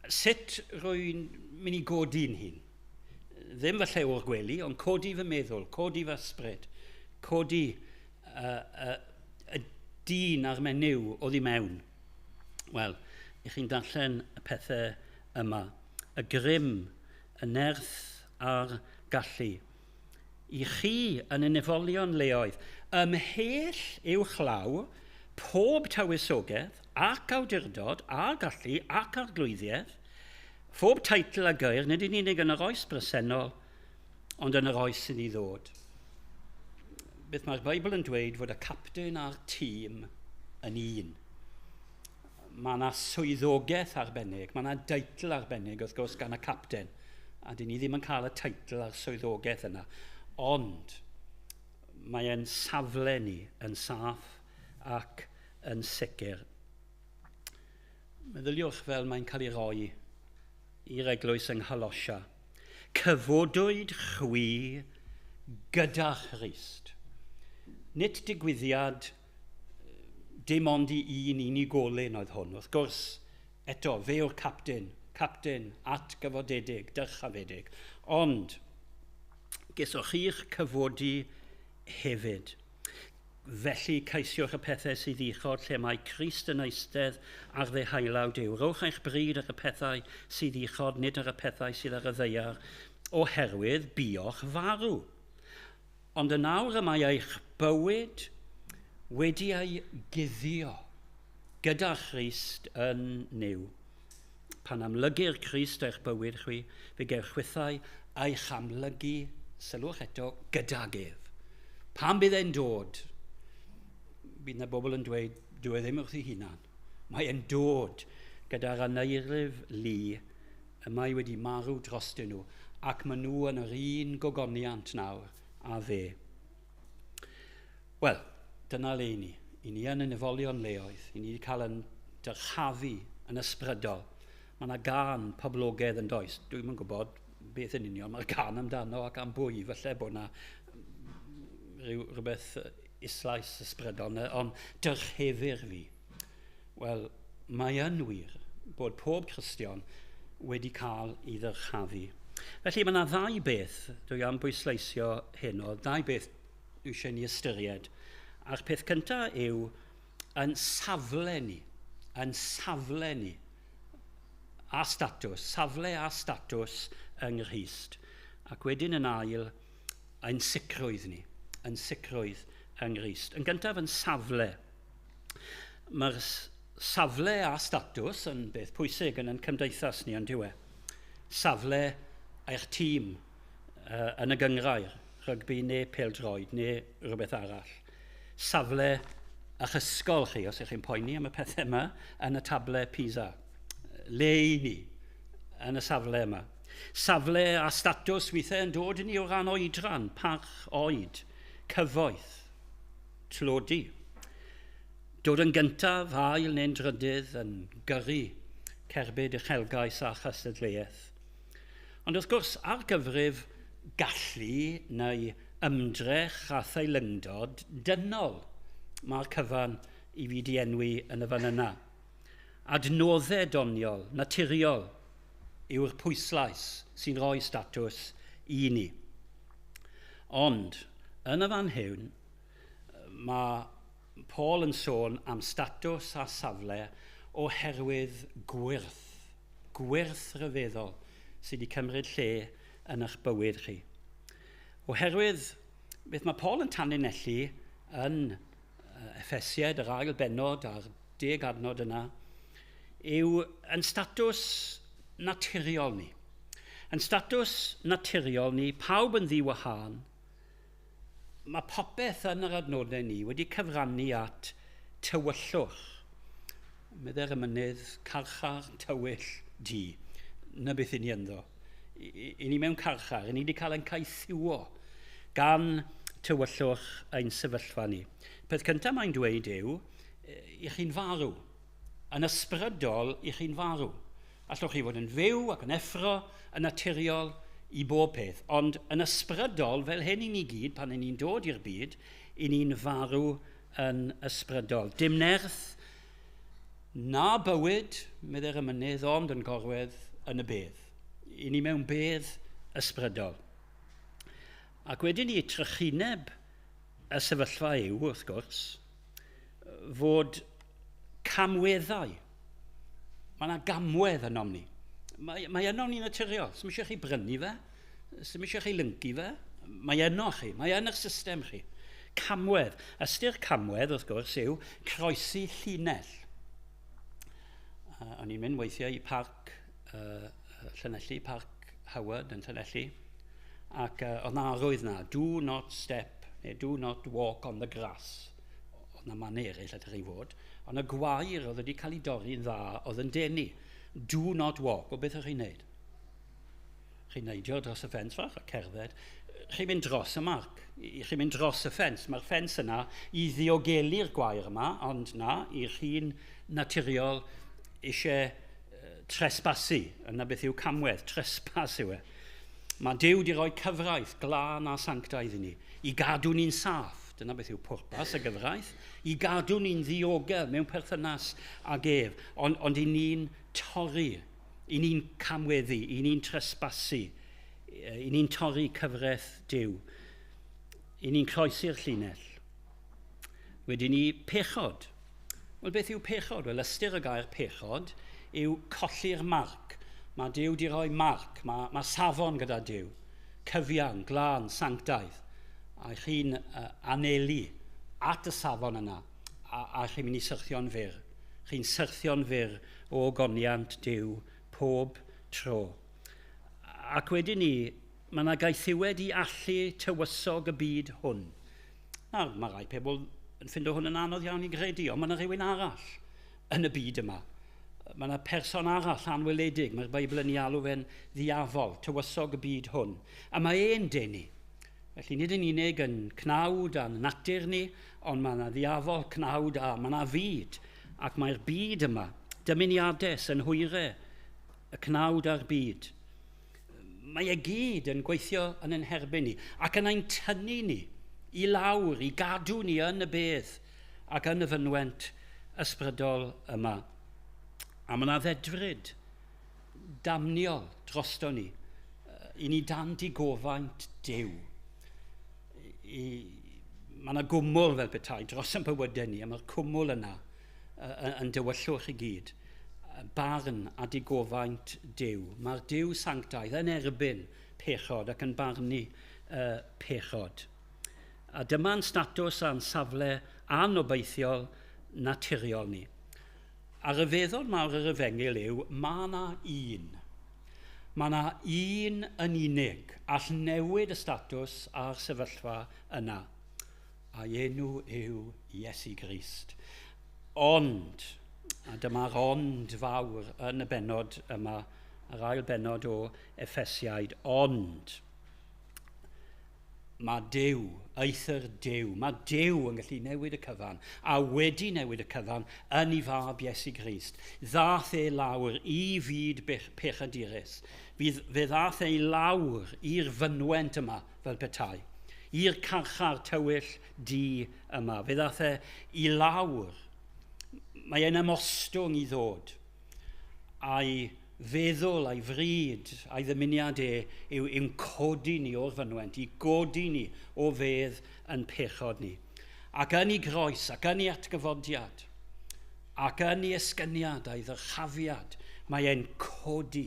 Sut rwy'n mynd i godi'n hun? Ddim falle o'r gwely, ond codi fy meddwl, codi fy ysbryd, codi y dyn a'r menyw oddi mewn. Wel, i chi'n darllen y pethau yma. Y grym, y nerth a'r gallu. I chi yn y nefolion leoedd, ymhell uwchlaw pob tywysogaeth ac awdurdod a gallu ac arglwyddiaeth, phob teitl a geir, nid yn unig yn yr oes bresennol, ond yn yr oes sydd i ddod. Beth mae'r Beibl yn dweud fod y capten a'r tîm yn un. Mae yna swyddogaeth arbennig, mae yna deitl arbennig wrth gwrs gan y capten, a dyn ni ddim yn cael y teitl a'r swyddogaeth yna. Ond mae e'n safle ni yn saff ac yn sicr. Meddyliwch fel mae'n cael ei roi i'r eglwys yng Ngholosia. "Cyfodwyd chwi gyda Christ." Nid digwyddiad dim ond i un unigolyn oedd hwn. Wrth gwrs, eto, fe yw'r capten, capten atgyfodedig, dyrchafedig. Ond, gesoch chi'ch cyfodi hefyd. "Felly ceisiwch y pethau sydd uchod, lle mae Crist yn eistedd ar ddeheulaw Duw. Rowch eich bryd ar y pethau sydd uchod, nid ar y pethau sydd ar y ddaear, oherwydd buoch farw. Ond yn awr y mae eich bywyd wedi ei guddio." gyda Christ yn Nuw. Pan amlygir Crist eich bywyd chwi, fe gewch chwithau eich amlygu, sylwch eto, gydag ef. Pan bydd e'n dod, bydd yna bobl yn dweud, dyw e ddim wrth ei hunan. Mae e'n dod gyda'r aneirif lu y mae wedi marw drostyn nhw, ac maen nhw yn yr un gogoniant nawr a fe. Wel, dyna le i ni. I ni yn y nefolion leoedd. I ni wedi cael yn dyrchafu yn ysbrydol. Mae yna gân poblogaidd yn does. Dwi'm yn gwybod beth yn union mae'r gân amdano ac am bwy. Falle bod yna rhywbeth islais ysbrydol, ond dyrchefir fi. Wel, mae yn wir bod pob Cristion wedi cael ei ddyrchafu. Felly mae yna ddau beth dwi am bwysleisio heno, ddau beth dwi eisiau ni ystyried. A'r peth cyntaf yw yn safle ni, yn safle ni, a statws, safle a statws yng Nghrist. Ac wedyn yn ail, yn sicrwydd ni, yn sicrwydd yng Nghrist. Yn gyntaf yn safle. Mae'r safle a statws yn beth pwysig yn ein cymdeithas ni, ond yw e. Safle eich tîm yn y gynghrair, rygbi neu pêl-droed neu rhywbeth arall. Safle eich ysgol chi, os ydych chi'n poeni am y pethau yma, yn y table PISA. Le i ni yn y safle yma. Safle a statws weithiau yn dod i ni o ran oedran, parch oed, cyfoeth, tlodi. Dod yn gyntaf, ail neu'n drydydd yn gyrru cerbyd uchelgais a chystadleuaeth. Ond wrth gwrs, ar gyfrif gallu neu ymdrech a theilyngdod dynol, mae'r cyfan i fi di enwi yn y fan yna. Adnoddau doniol, naturiol, yw'r pwyslais sy'n rhoi statws i ni. Ond, yn y fan hyn, mae Paul yn sôn am statws a safle oherwydd gwyrth, gwyrth rhyfeddol sydd wedi cymryd lle yn eich bywyd chi. Oherwydd, beth mae Paul yn tanlinellu yn Effesiaid, yr ail bennod a'r 10 adnod yna, yw yn statws naturiol ni. Yn statws naturiol ni, pawb yn ddiwahân, mae popeth yn yr adnodau ni wedi cyfrannu at tywyllwch. Meddai'r emynydd, carchar tywyll di. Na beth i ni ynddo. I ni mewn carchar, i ni wedi cael ein caethiwo gan tywyllwch ein sefyllfa ni. Peth cyntaf mae'n dweud yw, i chi'n farw. Yn ysbrydol, i chi'n farw. Allwch chi fod yn fyw ac yn effro, yn naturiol, i bob peth. Ond yn ysbrydol, fel hyn i ni gyd, pan i ni'n dod i'r byd, i ni'n farw yn ysbrydol. Dim nerth na bywyd, meddai'r emynydd, ond yn gorwedd yn y bedd. I ni mewn bedd ysbrydol. Ac wedyn ni, trychineb y sefyllfa yw, wrth gwrs, fod camweddau. Mae yna gamwedd ynom ni. Mae ynom ni'n naturiol. Sdim eisiau chi brynu fe, sdim eisiau chi lyncu fe. Mae yno chi, mae yn eich system chi. Camwedd. Ystyr camwedd, wrth gwrs, yw croesi llinell. O'n i'n mynd weithiau i parc Llanelli, Parc Howard yn Llanelli, ac oedd na arwydd na, do not step, neu do not walk on the grass. Oedd na man eraill allech chi fod, ond y gwair oedd wedi cael ei dorri'n dda oedd yn denu. Do not walk. O beth ydych chi'n neud? Chi'n neidio dros y ffens fach a cerdded. Chi'n mynd dros y marc. Chi'n mynd dros y ffens. Mae'r ffens yna i ddiogelu'r gwair yma, ond na, i chi'n naturiol eisiau trespasu. Yna beth yw camwedd, trespas yw e. Mae Duw wedi rhoi cyfraith glân a sanctaidd i ni, i gadw ni'n saff. Dyna beth yw pwrpas y gyfraith, i gadw ni'n ddiogel mewn perthynas ag ef. Ond i ni'n torri, i ni'n camweddu, i ni'n trespasu, i ni'n torri cyfraith Duw, i ni'n croesi'r llinell. Wedyn ni pechod. Wel, beth yw pechod? Wel, ystyr y gair pechod yw colli'r marc. Mae Duw wedi rhoi marc, mae safon gyda Duw. Cyfiawn, glân, sanctaidd. A chi'n anelu at y safon yna, a chi'n mynd i syrthio'n fyr. Chi'n syrthio'n fyr o ogoniant Duw pob tro. Ac wedyn ni, mae yna gaethiwed i allu tywysog y byd hwn. Nawr, mae rai pobl yn ffindo hwn yn anodd iawn i gredu, ond mae yna rhywun arall yn y byd yma. Mae yna person arall anweledig, mae'r Beibl yn ei alw fe'n ddiafol, tywysog y byd hwn. A mae e'n denu. Felly nid yn unig yn cnawd a'n natur ni, ond mae yna ddiafol, cnawd a mae yna fyd. Ac mae'r byd yma, dymuniadau, synhwyrau, y cnawd a'r byd. Mae e gyd yn gweithio yn ein herbyn ni ac yn ein tynnu ni i lawr, i gadw ni yn y bedd ac yn y fynwent ysbrydol yma. A mae yna ddedfryd damniol drosto ni, i ni dan digofaint Duw. Mae yna gwmwl fel petai dros yn bywydau ni, a mae'r cwmwl yna yn dywyllwch i gyd. Barn a digofaint Duw. Mae'r Duw sanctaidd yn erbyn pechod ac yn barnu pechod. A dyma'n statws a'n safle anobeithiol naturiol ni. A rhyfeddod mawr yr efengyl yw, mae yna un. Mae yna un yn unig all newid y statws a'r sefyllfa yna. A'i enw yw Iesu Grist. Ond, a dyma'r ond fawr yn y bennod yma, yr ail bennod o Effesiaid, ond mae Duw, eithr Duw, mae Duw yn gallu newid y cyfan, a wedi newid y cyfan yn ei fab Iesu Grist. Ddath e lawr i fyd pechadurus. Fe ddath e lawr i'r fynwent yma fel petai, i'r carchar tywyll du yma. Fe ddath e i lawr. Mae e'n ymostwng i ddod. A'i feddwl, a'i fryd, a'i ddymuniad e yw i'n codi ni o'r fynwent, i godi ni o fedd yn pechod ni. Ac yn ei groes, ac yn ei atgyfodiad, ac yn ei esgyniad a'i ddyrchafiad, mae e'n codi.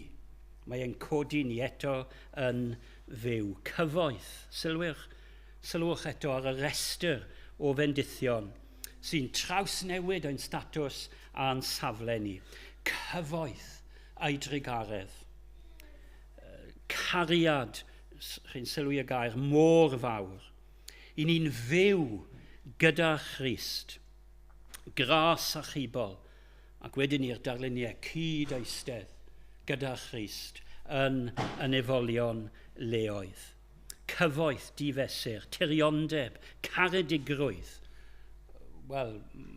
Mae e'n codi ni eto yn fyw. Cyfoeth, sylwch eto ar y restr o fendithion sy'n trawsnewid ein statws a'n safle ni. Cyfoeth a'i drugaredd. Cariad, chi'n sylwi y gair, mor fawr. I ni'n fyw gyda Christ. Gras a chibol, ac wedyn i'r darluniau cyd eistedd gyda Christ yn y nefolion leoedd. Cyfoeth difesur, tiriondeb, caredigrwydd. Wel,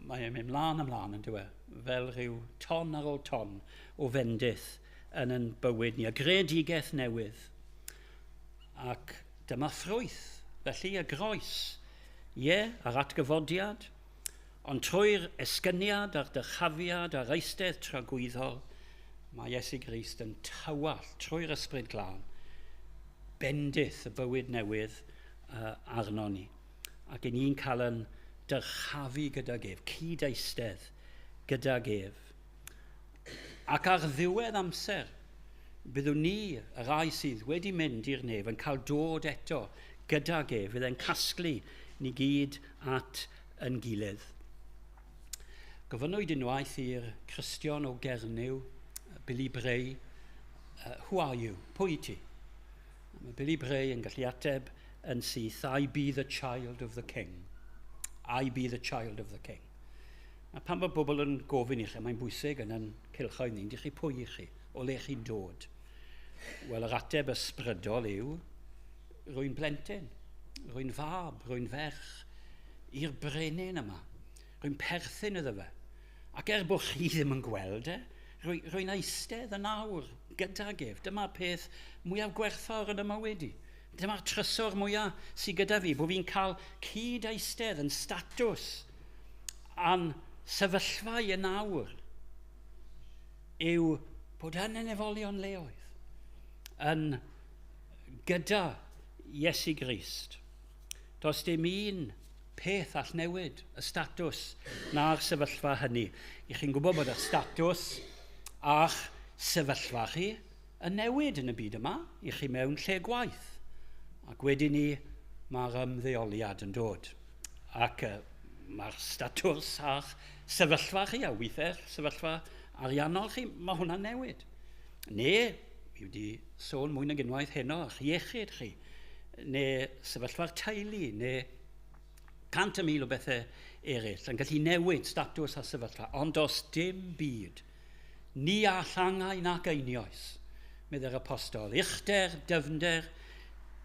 mae e'n mynd mlaen a mlaen yn dywe, fel rhyw ton ar ôl ton o fendith yn yn bywyd ni, a greadigaeth newydd. Ac dyma ffrwyth, felly y groes, ie, a'r atgyfodiad, ond trwy'r esgyniad a'r dyrchafiad a'r eistedd tragwyddol, mae Iesu Grist yn tywallt trwy'r Ysbryd Glân bendith y bywyd newydd arno ni. Ac i ni'n cael yn dyrchafu gydag ef, cyd-eistedd gydag ef. Ac ar ddiwedd amser, byddwn ni, y rai sydd wedi mynd i'r nef, yn cael dod eto gydag ef, fydd e'n casglu ni gyd at yn gilydd. Gofynnwyd unwaith i'r Cristion o Gernyw, Billy Bray, who are you? Pwy ti? Mae Billy Bray yn gallu ateb yn syth, I be the child of the king. I be the child of the king. A pan mae bobl yn gofyn i chi, mae'n bwysig yn yn cylchoedd ni, dych chi pwy i chi, o le chi'n dod? Wel, yr ateb ysbrydol yw, rwy'n blentyn, rwy'n fab, rwy'n ferch, i'r brenin yma. Rwy'n perthyn iddo fe. Ac er bod chi ddim yn gweld e, rwy'n eistedd yn awr gydag ef. Dyma'r peth mwyaf gwerthfawr yn y mywyd i. Dyma'r trysor mwyaf sydd gyda fi, bod fi'n cael cyd eistedd yn statws a'n sefyllfa i yn awr yw bod yn y nefolion leoedd, yn gyda Iesu Grist. Does dim un peth all newid y statws na'r sefyllfa hynny. I chi'n gwybod bod eich statws a'ch sefyllfa chi yn newid yn y byd yma, i chi mewn lle gwaith. Ac wedyn ni, mae'r ymddeoliad yn dod. Ac mae'r statws a'ch sefyllfa chi, a weithiau sefyllfa ariannol chi, mae hwnna'n newid. Neu, fi wedi sôn mwy nag unwaith heno, eich iechyd chi, neu sefyllfa'r teulu, neu 100,000 o bethau eraill yn gallu newid statws a sefyllfa, ond does dim byd, ni all angau nac einioes, meddai'r apostol, uchder, dyfnder,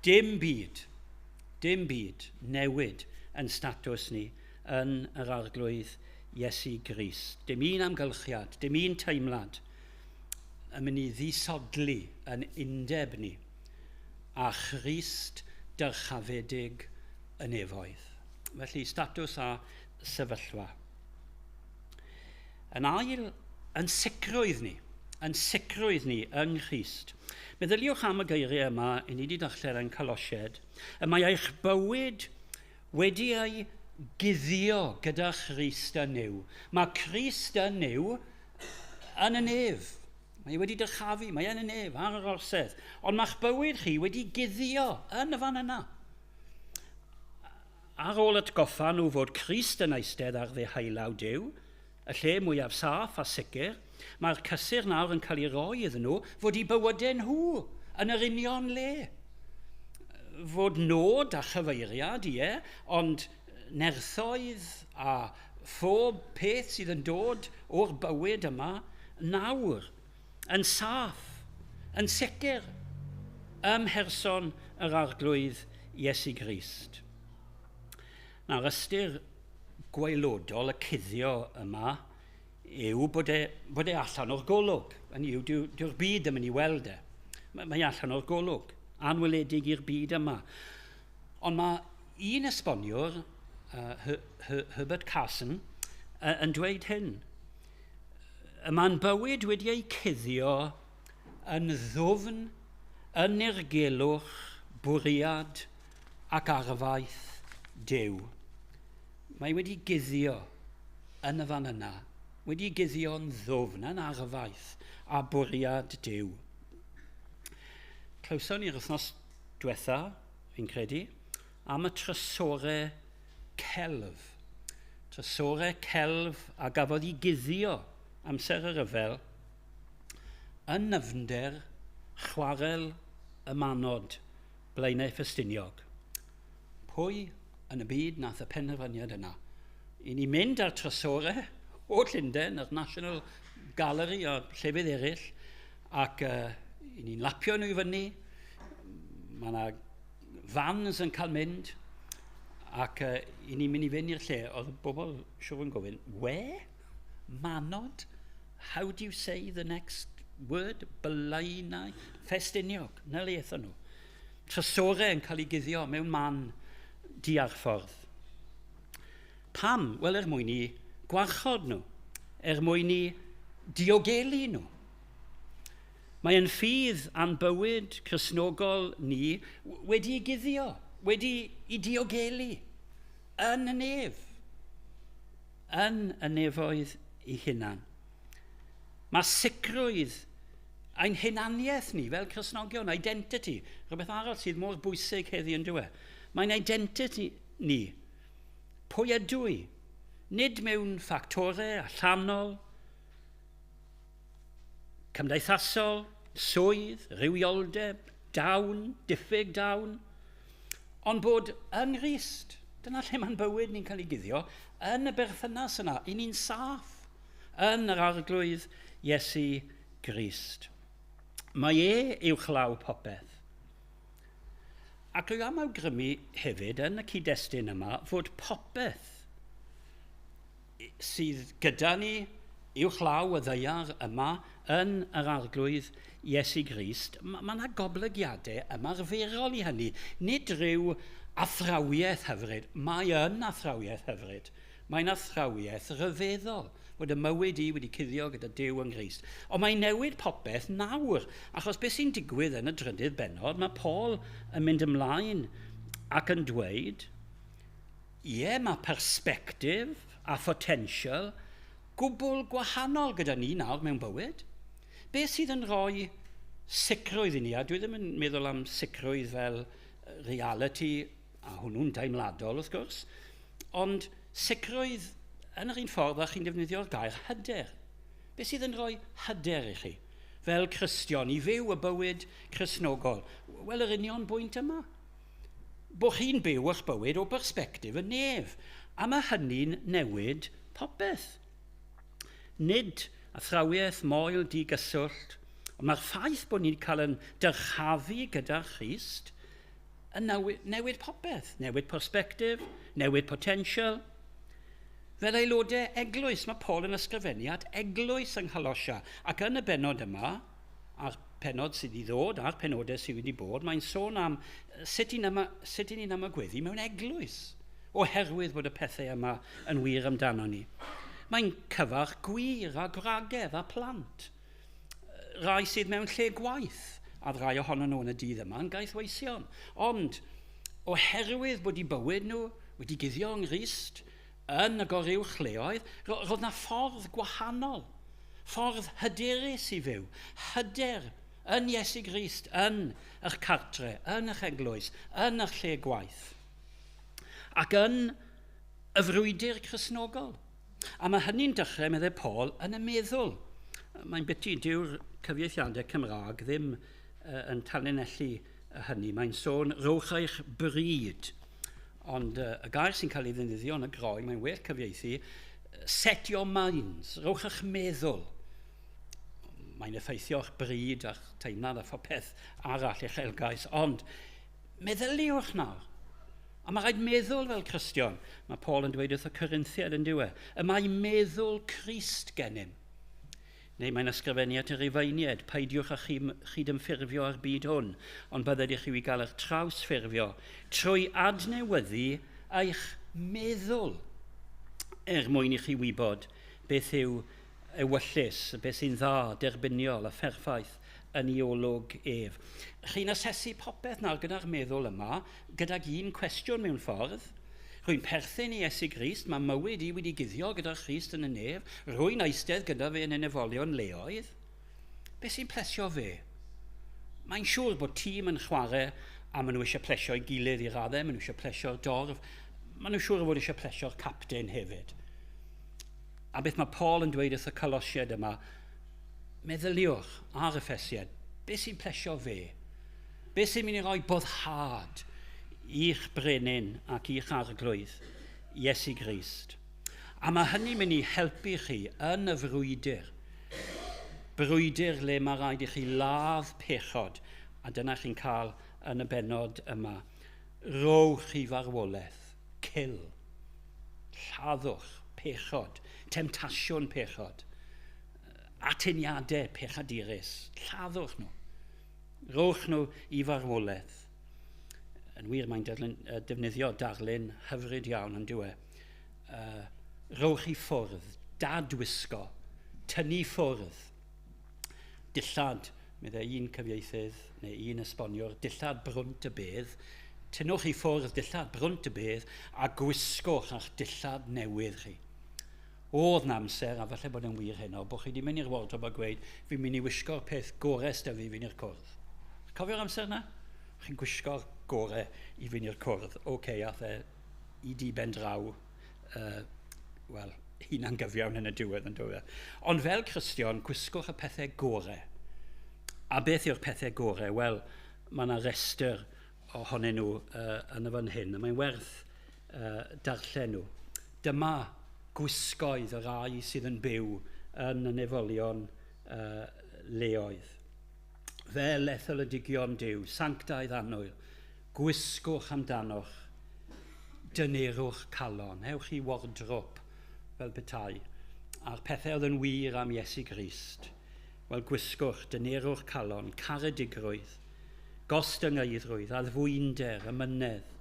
dim byd newid yn statws ni yn yr Arglwydd Iesu Grist. Dim un amgylchiad, dim un teimlad yn mynd i ddisodli yn undeb ni a Christ dyrchafedig y nefoedd. Felly, statws a sefyllfa. Yn ail, yn sicrwydd ni yng Nghrist. Meddyliwch am y geiriau yma i ni wedi darllen yn Colosiaid. Y mae eich bywyd wedi ei guddio gyda Christ yn Nuw. Mae Christ yn Nuw yn y nef. Mae wedi dyrchafu, mae yn y nef, ar yr orsedd. Ond mae'ch bywyd chi wedi guddio yn y fan yna. Ar ôl atgoffa nhw fod Crist yn eistedd ar ddeheulaw Duw, y lle mwyaf saff a sicr, mae'r cysur nawr yn cael ei roi iddyn nhw fod eu bywydau nhw yn yr union le. Fod nod a chyfeiriad, ie, ond nerthoedd a phob peth sydd yn dod o'r bywyd yma nawr, yn saff, yn sicr, ym mherson yr Arglwydd Iesu Grist. Nawr, ystyr gwaelodol y cuddio yma yw bod e allan o'r golwg. Hynny yw, dyw'r byd ddim yn ei weld e. Mae allan o'r golwg, anweledig i'r byd yma. Ond mae un esboniwr, Herbert Carson, yn dweud hyn. Y mae'n bywyd wedi ei cuddio yn ddwfn, yn nirgelwch, bwriad ac arfaeth Duw. Mae wedi guddio yn y fan yna, wedi guddio'n ddwfn yn arfaeth a bwriad Duw. Clywson ni'r wythnos diwetha, fi'n credu, am y trysorau celf. Trysorau celf a gafodd ei guddio amser y rhyfel yn nyfnder chwarel y Manod, Blaenau Ffestiniog. Pwy yn y byd nath y penderfyniad yna? I ni mynd â'r trysorau o Llundain, yr National Gallery a llefydd eraill, ac i ni'n lapio nhw i fyny. Mae yna vans yn cael mynd, ac i ni'n mynd i fynd i'r lle. Oedd y bobl siŵr yn gofyn, where? Manod? How do you say the next word? Blaenau? Ffestiniog. Na le aethon nhw. Trysorau yn cael ei guddio mewn man diarffordd. Pam? Wel, er mwyn i gwarchod nhw, er mwyn i diogelu nhw. Mae ein ffydd a'n bywyd Cristnogol ni wedi ei guddio, wedi ei diogelu yn y nef, yn y nefoedd ei hunan. Mae sicrwydd ein hunaniaeth ni fel Cristnogion, identity, rhywbeth arall sydd mor bwysig heddi yn dyw e. Mae'n identity ni. Pwy ydw i? Nid mewn ffactorau allanol, cymdeithasol, swydd, rhywioldeb, dawn, diffyg dawn, ond bod yng Nghrist, dyna lle mae'n bywyd ni'n cael ei guddio, yn y berthynas yna, i ni'n saff, yn yr Arglwydd Iesu Grist. Mae e uwchlaw popeth. Ac rwy am awgrymu hefyd yn y cyd-destun yma fod popeth sydd gyda ni uwchlaw y ddaear yma yn yr Arglwydd Iesu Grist, mae yna goblygiadau ymarferol i hynny. Nid rhyw athrawiaeth hyfryd, mae yn athrawiaeth hyfryd. Mae'n athrawiaeth ryfeddol bod y mywyd i wedi cuddio gyda Duw yng Nghrist. Ond mae'n newid popeth nawr, achos beth sy'n digwydd yn y drydydd bennod, mae Paul yn mynd ymlaen ac yn dweud, ie, mae persbectif a photensial gwbl gwahanol gyda ni nawr mewn bywyd. Beth sydd yn rhoi sicrwydd i ni, a dwi ddim yn meddwl am sicrwydd fel reality, a hwnnw'n deimladol wrth gwrs, ond sicrwydd Yn yr un ffordd, a chi'n defnyddio'r gair hyder. Beth sydd yn rhoi hyder i chi? Fel Cristion, i fyw y bywyd Cristnogol. Wel, yr union bwynt yma. Bo chi'n byw eich bywyd o bersbectif y nef. A mae hynny'n newid popeth. Nid athrawiaeth moel digyswllt, ond mae'r ffaith bod ni'n cael yn dyrchafu gyda Christ yn newid popeth. Newid perspectif, newid potensial. Fel aelodau eglwys, mae Paul yn ysgrifennu at eglwys yng Ngholosia. Ac yn y bennod yma, a'r pennod sydd i ddod, a'r penodau sydd wedi bod, mae'n sôn am sut i ni'n ymagweddu mewn eglwys, oherwydd bod y pethau yma yn wir amdano ni. Mae'n cyfarch gwir a gwragedd a plant. Rai sydd mewn lle gwaith, a rai ohonyn nhw yn y dydd yma yn gaethweision. Ond oherwydd bod eu bywyd nhw wedi guddio yng Nghrist, yn y goruwch leoedd, roedd na ffordd gwahanol, ffordd hyderus i fyw, hyder yn Iesu Grist, yn eich cartre, yn eich eglwys, yn eich lle gwaith, ac yn y frwydr Cristnogol. A mae hynny'n dechrau, meddai Paul, yn y meddwl. Mae'n biti, dyw'r cyfieithiadau Cymraeg ddim yn tanlinellu hynny. Mae'n sôn, rhowch eich bryd. Ond y gair sy'n cael ei ddefnyddio yn y Groeg, mae'n well cyfieithu, set your minds, rhowch eich meddwl. Mae'n effeithio eich bryd a'ch teimlad a phopeth arall eich elgais, ond meddyliwch nawr. A mae rhaid meddwl fel Cristion. Mae Paul yn dweud wrth y Corinthiaid yn diwedd. Y mae meddwl Crist gennym. Neu mae'n ysgrifennu at y Rufeiniaid, peidiwch â chydymffurfio â'r byd hwn, ond bydded i chi gael eich trawsffurfio trwy adnewyddu eich meddwl, er mwyn i chi wybod beth yw ewyllys, beth sy'n dda, derbyniol a pherffaith yn ei olwg ef. Chi'n asesu popeth nawr gyda'r meddwl yma, gydag un cwestiwn mewn ffordd. Rwy'n perthyn i Iesu Grist, mae mywyd i wedi guddio gyda Christ yn y nef, rwy'n eistedd gyda fe yn y nefolion leoedd. Beth sy'n plesio fe? Mae'n siŵr bod tîm yn chwarae a maen nhw eisiau plesio ei gilydd i raddau, maen nhw eisiau plesio'r dorf, maen nhw siŵr o fod eisiau plesio'r capten hefyd. A beth mae Paul yn dweud wrth y Colosiaid yma, meddyliwch ar Effesiaid, beth sy'n plesio fe? Beth sy'n mynd i roi boddhad i'ch brenin ac i'ch arglwydd, Iesu Grist? A mae hynny'n mynd i helpu chi yn y frwydr. Brwydr le mae rhaid i chi ladd pechod, a dyna chi'n cael yn y bennod yma. Rhowch chi farwolaeth, kill, lladdwch pechod, temtasiwn pechod, atyniadau pechadurus, lladdwch nhw. Rhowch nhw i farwolaeth. Yn wir, mae'n defnyddio darlun hyfryd iawn yn dyw e. Rhowch i ffwrdd, dadwisgo, tynnu ffwrdd. Dillad, meddai un cyfieithydd neu un esboniwr, dillad brwnt y bedd. Tynnwch i ffwrdd dillad brwnt y bedd a gwisgwch a'ch dillad newydd chi. Oedd na amser, a falle bod yn wir heno, bod chi wedi mynd i'r wardrobe a gweud, fi'n mynd i wisgo'r peth gorau sda fi fynd i'r cwrdd. Cofio'r amser na? Chi'n gwisgo'r gorau i fynd i'r cwrdd. Oce, ath e i di ben draw, wel, hunan gyfiawn yn y diwedd yn dod. Ond fel Cristion, gwisgwch y pethau gorau. A beth yw'r pethau gorau? Wel, mae yna restr ohonyn nhw yn y fan hyn, a mae'n werth darllen nhw. Dyma gwisgoedd y rai sydd yn byw yn y nefolion leoedd. Fel etholedigion Duw, sanctaidd annwyl, gwisgwch amdanoch, dynerwch calon, ewch i wardrobe fel petai, a'r pethau oedd yn wir am Iesu Grist. Wel, gwisgwch, dynerwch calon, caredigrwydd, gostyngeiddrwydd, addfwynder, amynedd,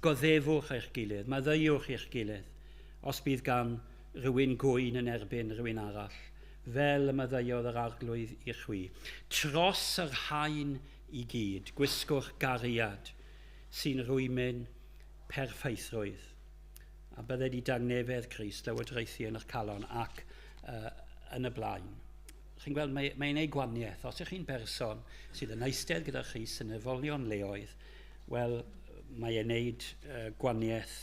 goddefwch eich gilydd, maddeuwch eich gilydd, os bydd gan rhywun gwyn yn erbyn rhywun arall, fel y maddeuodd yr arglwydd i chwi. Tros yr haen i gyd, gwisgwch gariad sy'n rhwymyn perffeithrwydd. A bydded i dangnefedd Crist lywodraethu yn eich calon ac yn y blaen. Chi'n gweld, mae'n ei gwaniaeth. Os ydych chi'n berson sydd yn eistedd gyda Christ yn efolion leoedd, wel, mae e'n neud gwaniaeth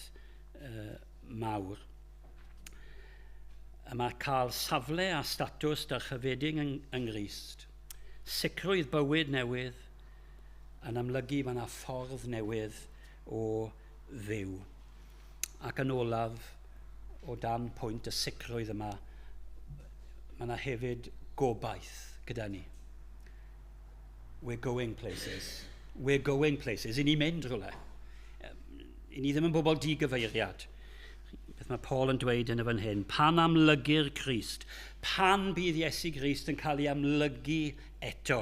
mawr. Y mae cael safle a statws dyrchafedig yng Nghrist, sicrwydd bywyd newydd, yn amlygu mae yna ffordd newydd o fyw. Ac yn olaf, o dan pwynt y sicrwydd yma, mae yna hefyd gobaith gyda ni. We're going places. We're going places. I ni'n mynd rhywle. I ni ddim yn bobl digyfeiriad. Beth mae Paul yn dweud yn y fan hyn, pan amlygir Crist, pan bydd Iesu Grist yn cael ei amlygu eto,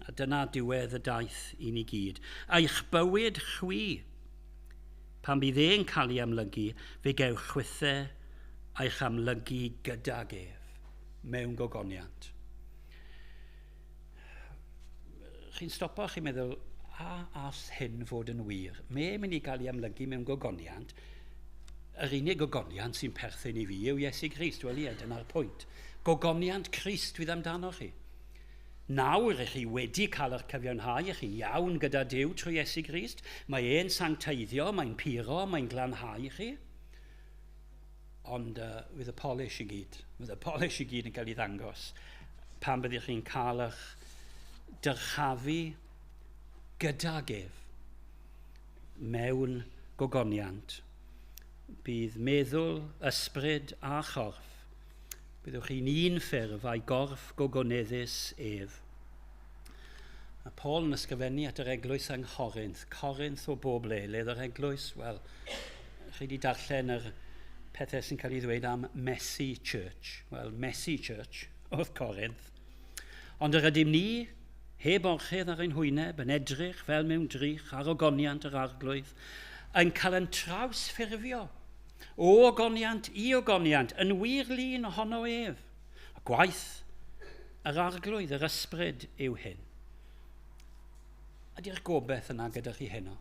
a dyna diwedd y daith i ni gyd. Eich bywyd chwi, pan bydd e'n cael ei amlygu, fe gewch chwithau eich amlygu gydag ef mewn gogoniant. Chi'n stopo a chi'n meddwl, a all hyn fod yn wir? Mae'n mynd i gael ei amlygu mewn gogoniant. Yr unig gogoniant sy'n perthyn i fi yw Iesu Grist. Wel ie, dyna'r pwynt. Gogoniant Crist fydd amdano chi. Nawr ych chi wedi cael eich cyfiawnhau, ych chi'n iawn gyda Duw trwy Iesu Grist. Mae e'n sancteiddio, mae'n puro, mae'n glanhau chi. Ond fydd y polish i gyd, fydd y polish i gyd yn cael ei ddangos pan byddwch chi'n cael eich dyrchafu gydag ef mewn gogoniant. Bydd meddwl, ysbryd a chorff. Byddwch chi'n un ffurf a'i gorff gogoneddus ef. Mae Paul yn ysgrifennu at yr eglwys yng Nghorinth. Corinth o bob le. Le oedd yr eglwys? Wel, chi wedi darllen yr pethau sy'n cael ei ddweud am Messy Church. Wel, Messy Church oedd Corinth. Ond yr ydym ni, heb orchudd ar ein hwyneb, yn edrych fel mewn drych ar ogoniant yr arglwydd, yn cael yn trawsffurfio o ogoniant i ogoniant, yn wir lun ohono ef. A gwaith yr arglwydd, yr ysbryd yw hyn. Ydy'r gobeith yna gyda chi heno?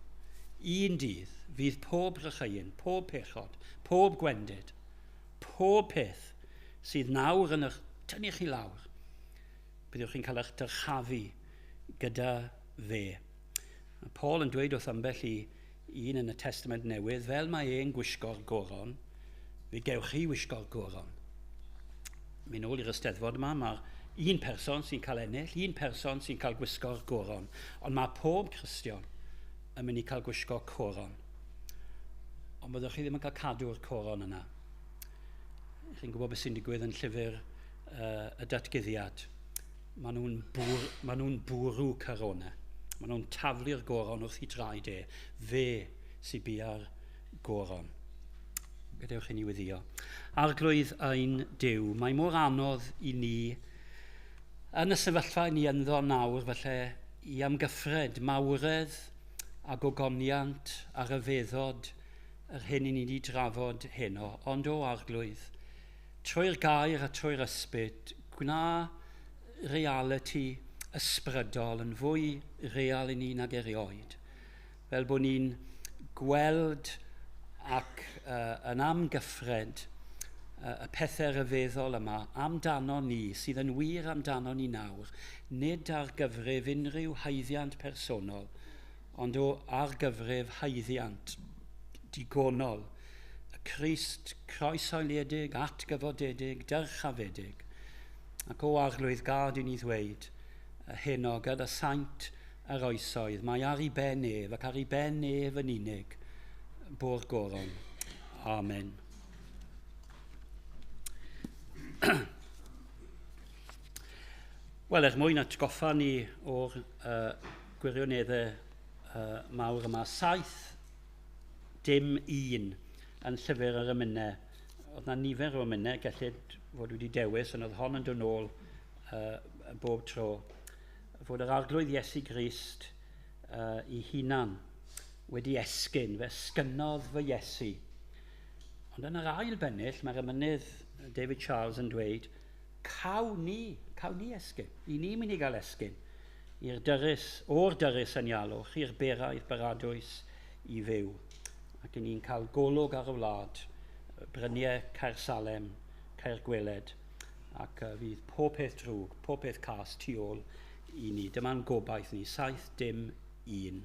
Un dydd fydd pob rhycheuyn, pob pechod, pob gwendid, pob peth sydd nawr yn eich tynnu chi lawr, byddwch chi'n cael eich dyrchafu gyda fe. Mae Paul yn dweud wrth ambell i un yn y Testament Newydd, fel mae e'n gwisgo'r goron, fe gewch chi wisgo'r goron. Mynd ôl i'r Eisteddfod yma, mae'r un person sy'n cael ennill, un person sy'n cael gwisgo'r goron, ond mae pob Cristion yn mynd i cael gwisgo coron. Ond byddwch chi ddim yn cael cadw'r coron yna. Chi'n gwybod beth sy'n digwydd yn llyfr y datguddiad. Maen nhw'n bwrw coronau. Maen nhw'n taflu'r goron wrth i draed e. Fe sy'n bia'r goron. Gadewch i ni weddio. Arglwydd ein Duw, mae mor anodd i ni yn y sefyllfa ni ynddo nawr, felly i amgyffred mawredd a gogoniant a rhyfeddod yr hyn i ni wedi drafod heno. Ond o Arglwydd, trwy'r gair a trwy'r ysbryd, gwna reality ysbrydol yn fwy real i ni nag erioed. Fel bod ni'n gweld ac yn amgyffred y pethau rhyfeddol yma amdano ni, sydd yn wir amdano ni nawr, nid ar gyfrif unrhyw haeddiant personol, ond o ar gyfrif haeddiant digonol, y Crist croeshoeliedig, atgyfodedig, dyrchafedig. Ac o Arglwydd, gad i ni ddweud heno gyda saint yr oesoedd, mae ar ei ben ef ac ar ei ben ef yn unig bo'r goron. Amen. Wel, er mwyn atgoffa ni o'r gwirioneddau mawr yma, 7-1 yn llyfr yr emynau. Oedd na nifer o emynau gellid fod wedi dewis, ond oedd hon yn dod nôl bob tro. Fod yr Arglwydd Iesu Grist i hunan wedi esgyn, fe esgynodd fy Iesu. Ond yn yr ail bennill, mae'r emynydd David Charles yn dweud, cawn ni esgyn, i ni mynd i gael esgyn, i'r dyrys, o'r dyrys yn ialwch, i'r beraidd baradwys i fyw. Ac i ni'n cael golwg ar y wlad, bryniau Caer Salem, Caer Gweled, ac fydd pob peth drwg, pob peth cas tu ôl i ni. Dyma'n gobaith ni, 7-1.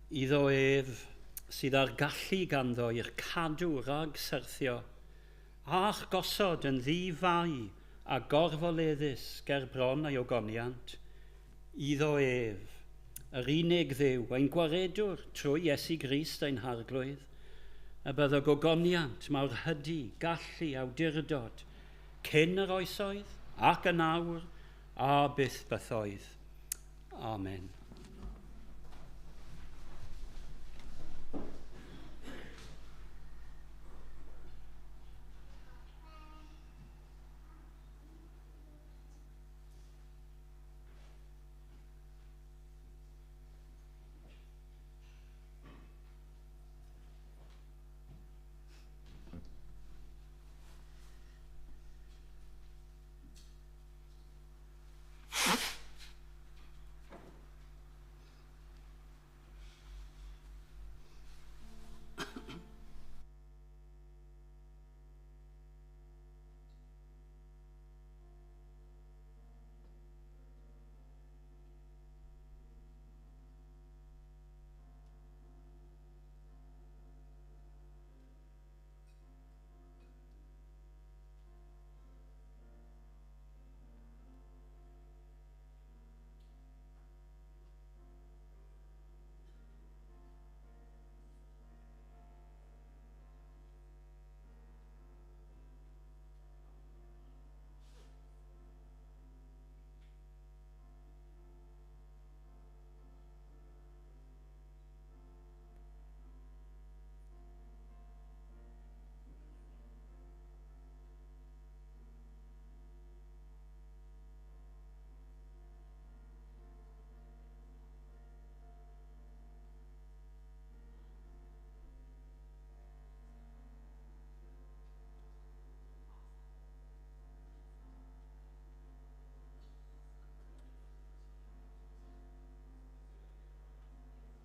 Iddo ef sydd â'r gallu ganddo i'ch cadw rhag syrthio, a'ch gosod yn ddi-fai a gorfoleddus ger bron ei ogoniant, iddo ef, yr unig Dduw, ein gwaredwr trwy Iesu Grist ein Harglwydd, y byddo gogoniant mawrhydi, gallu, awdurdod, cyn yr oesoedd ac yn awr a byth bythoedd. Amen.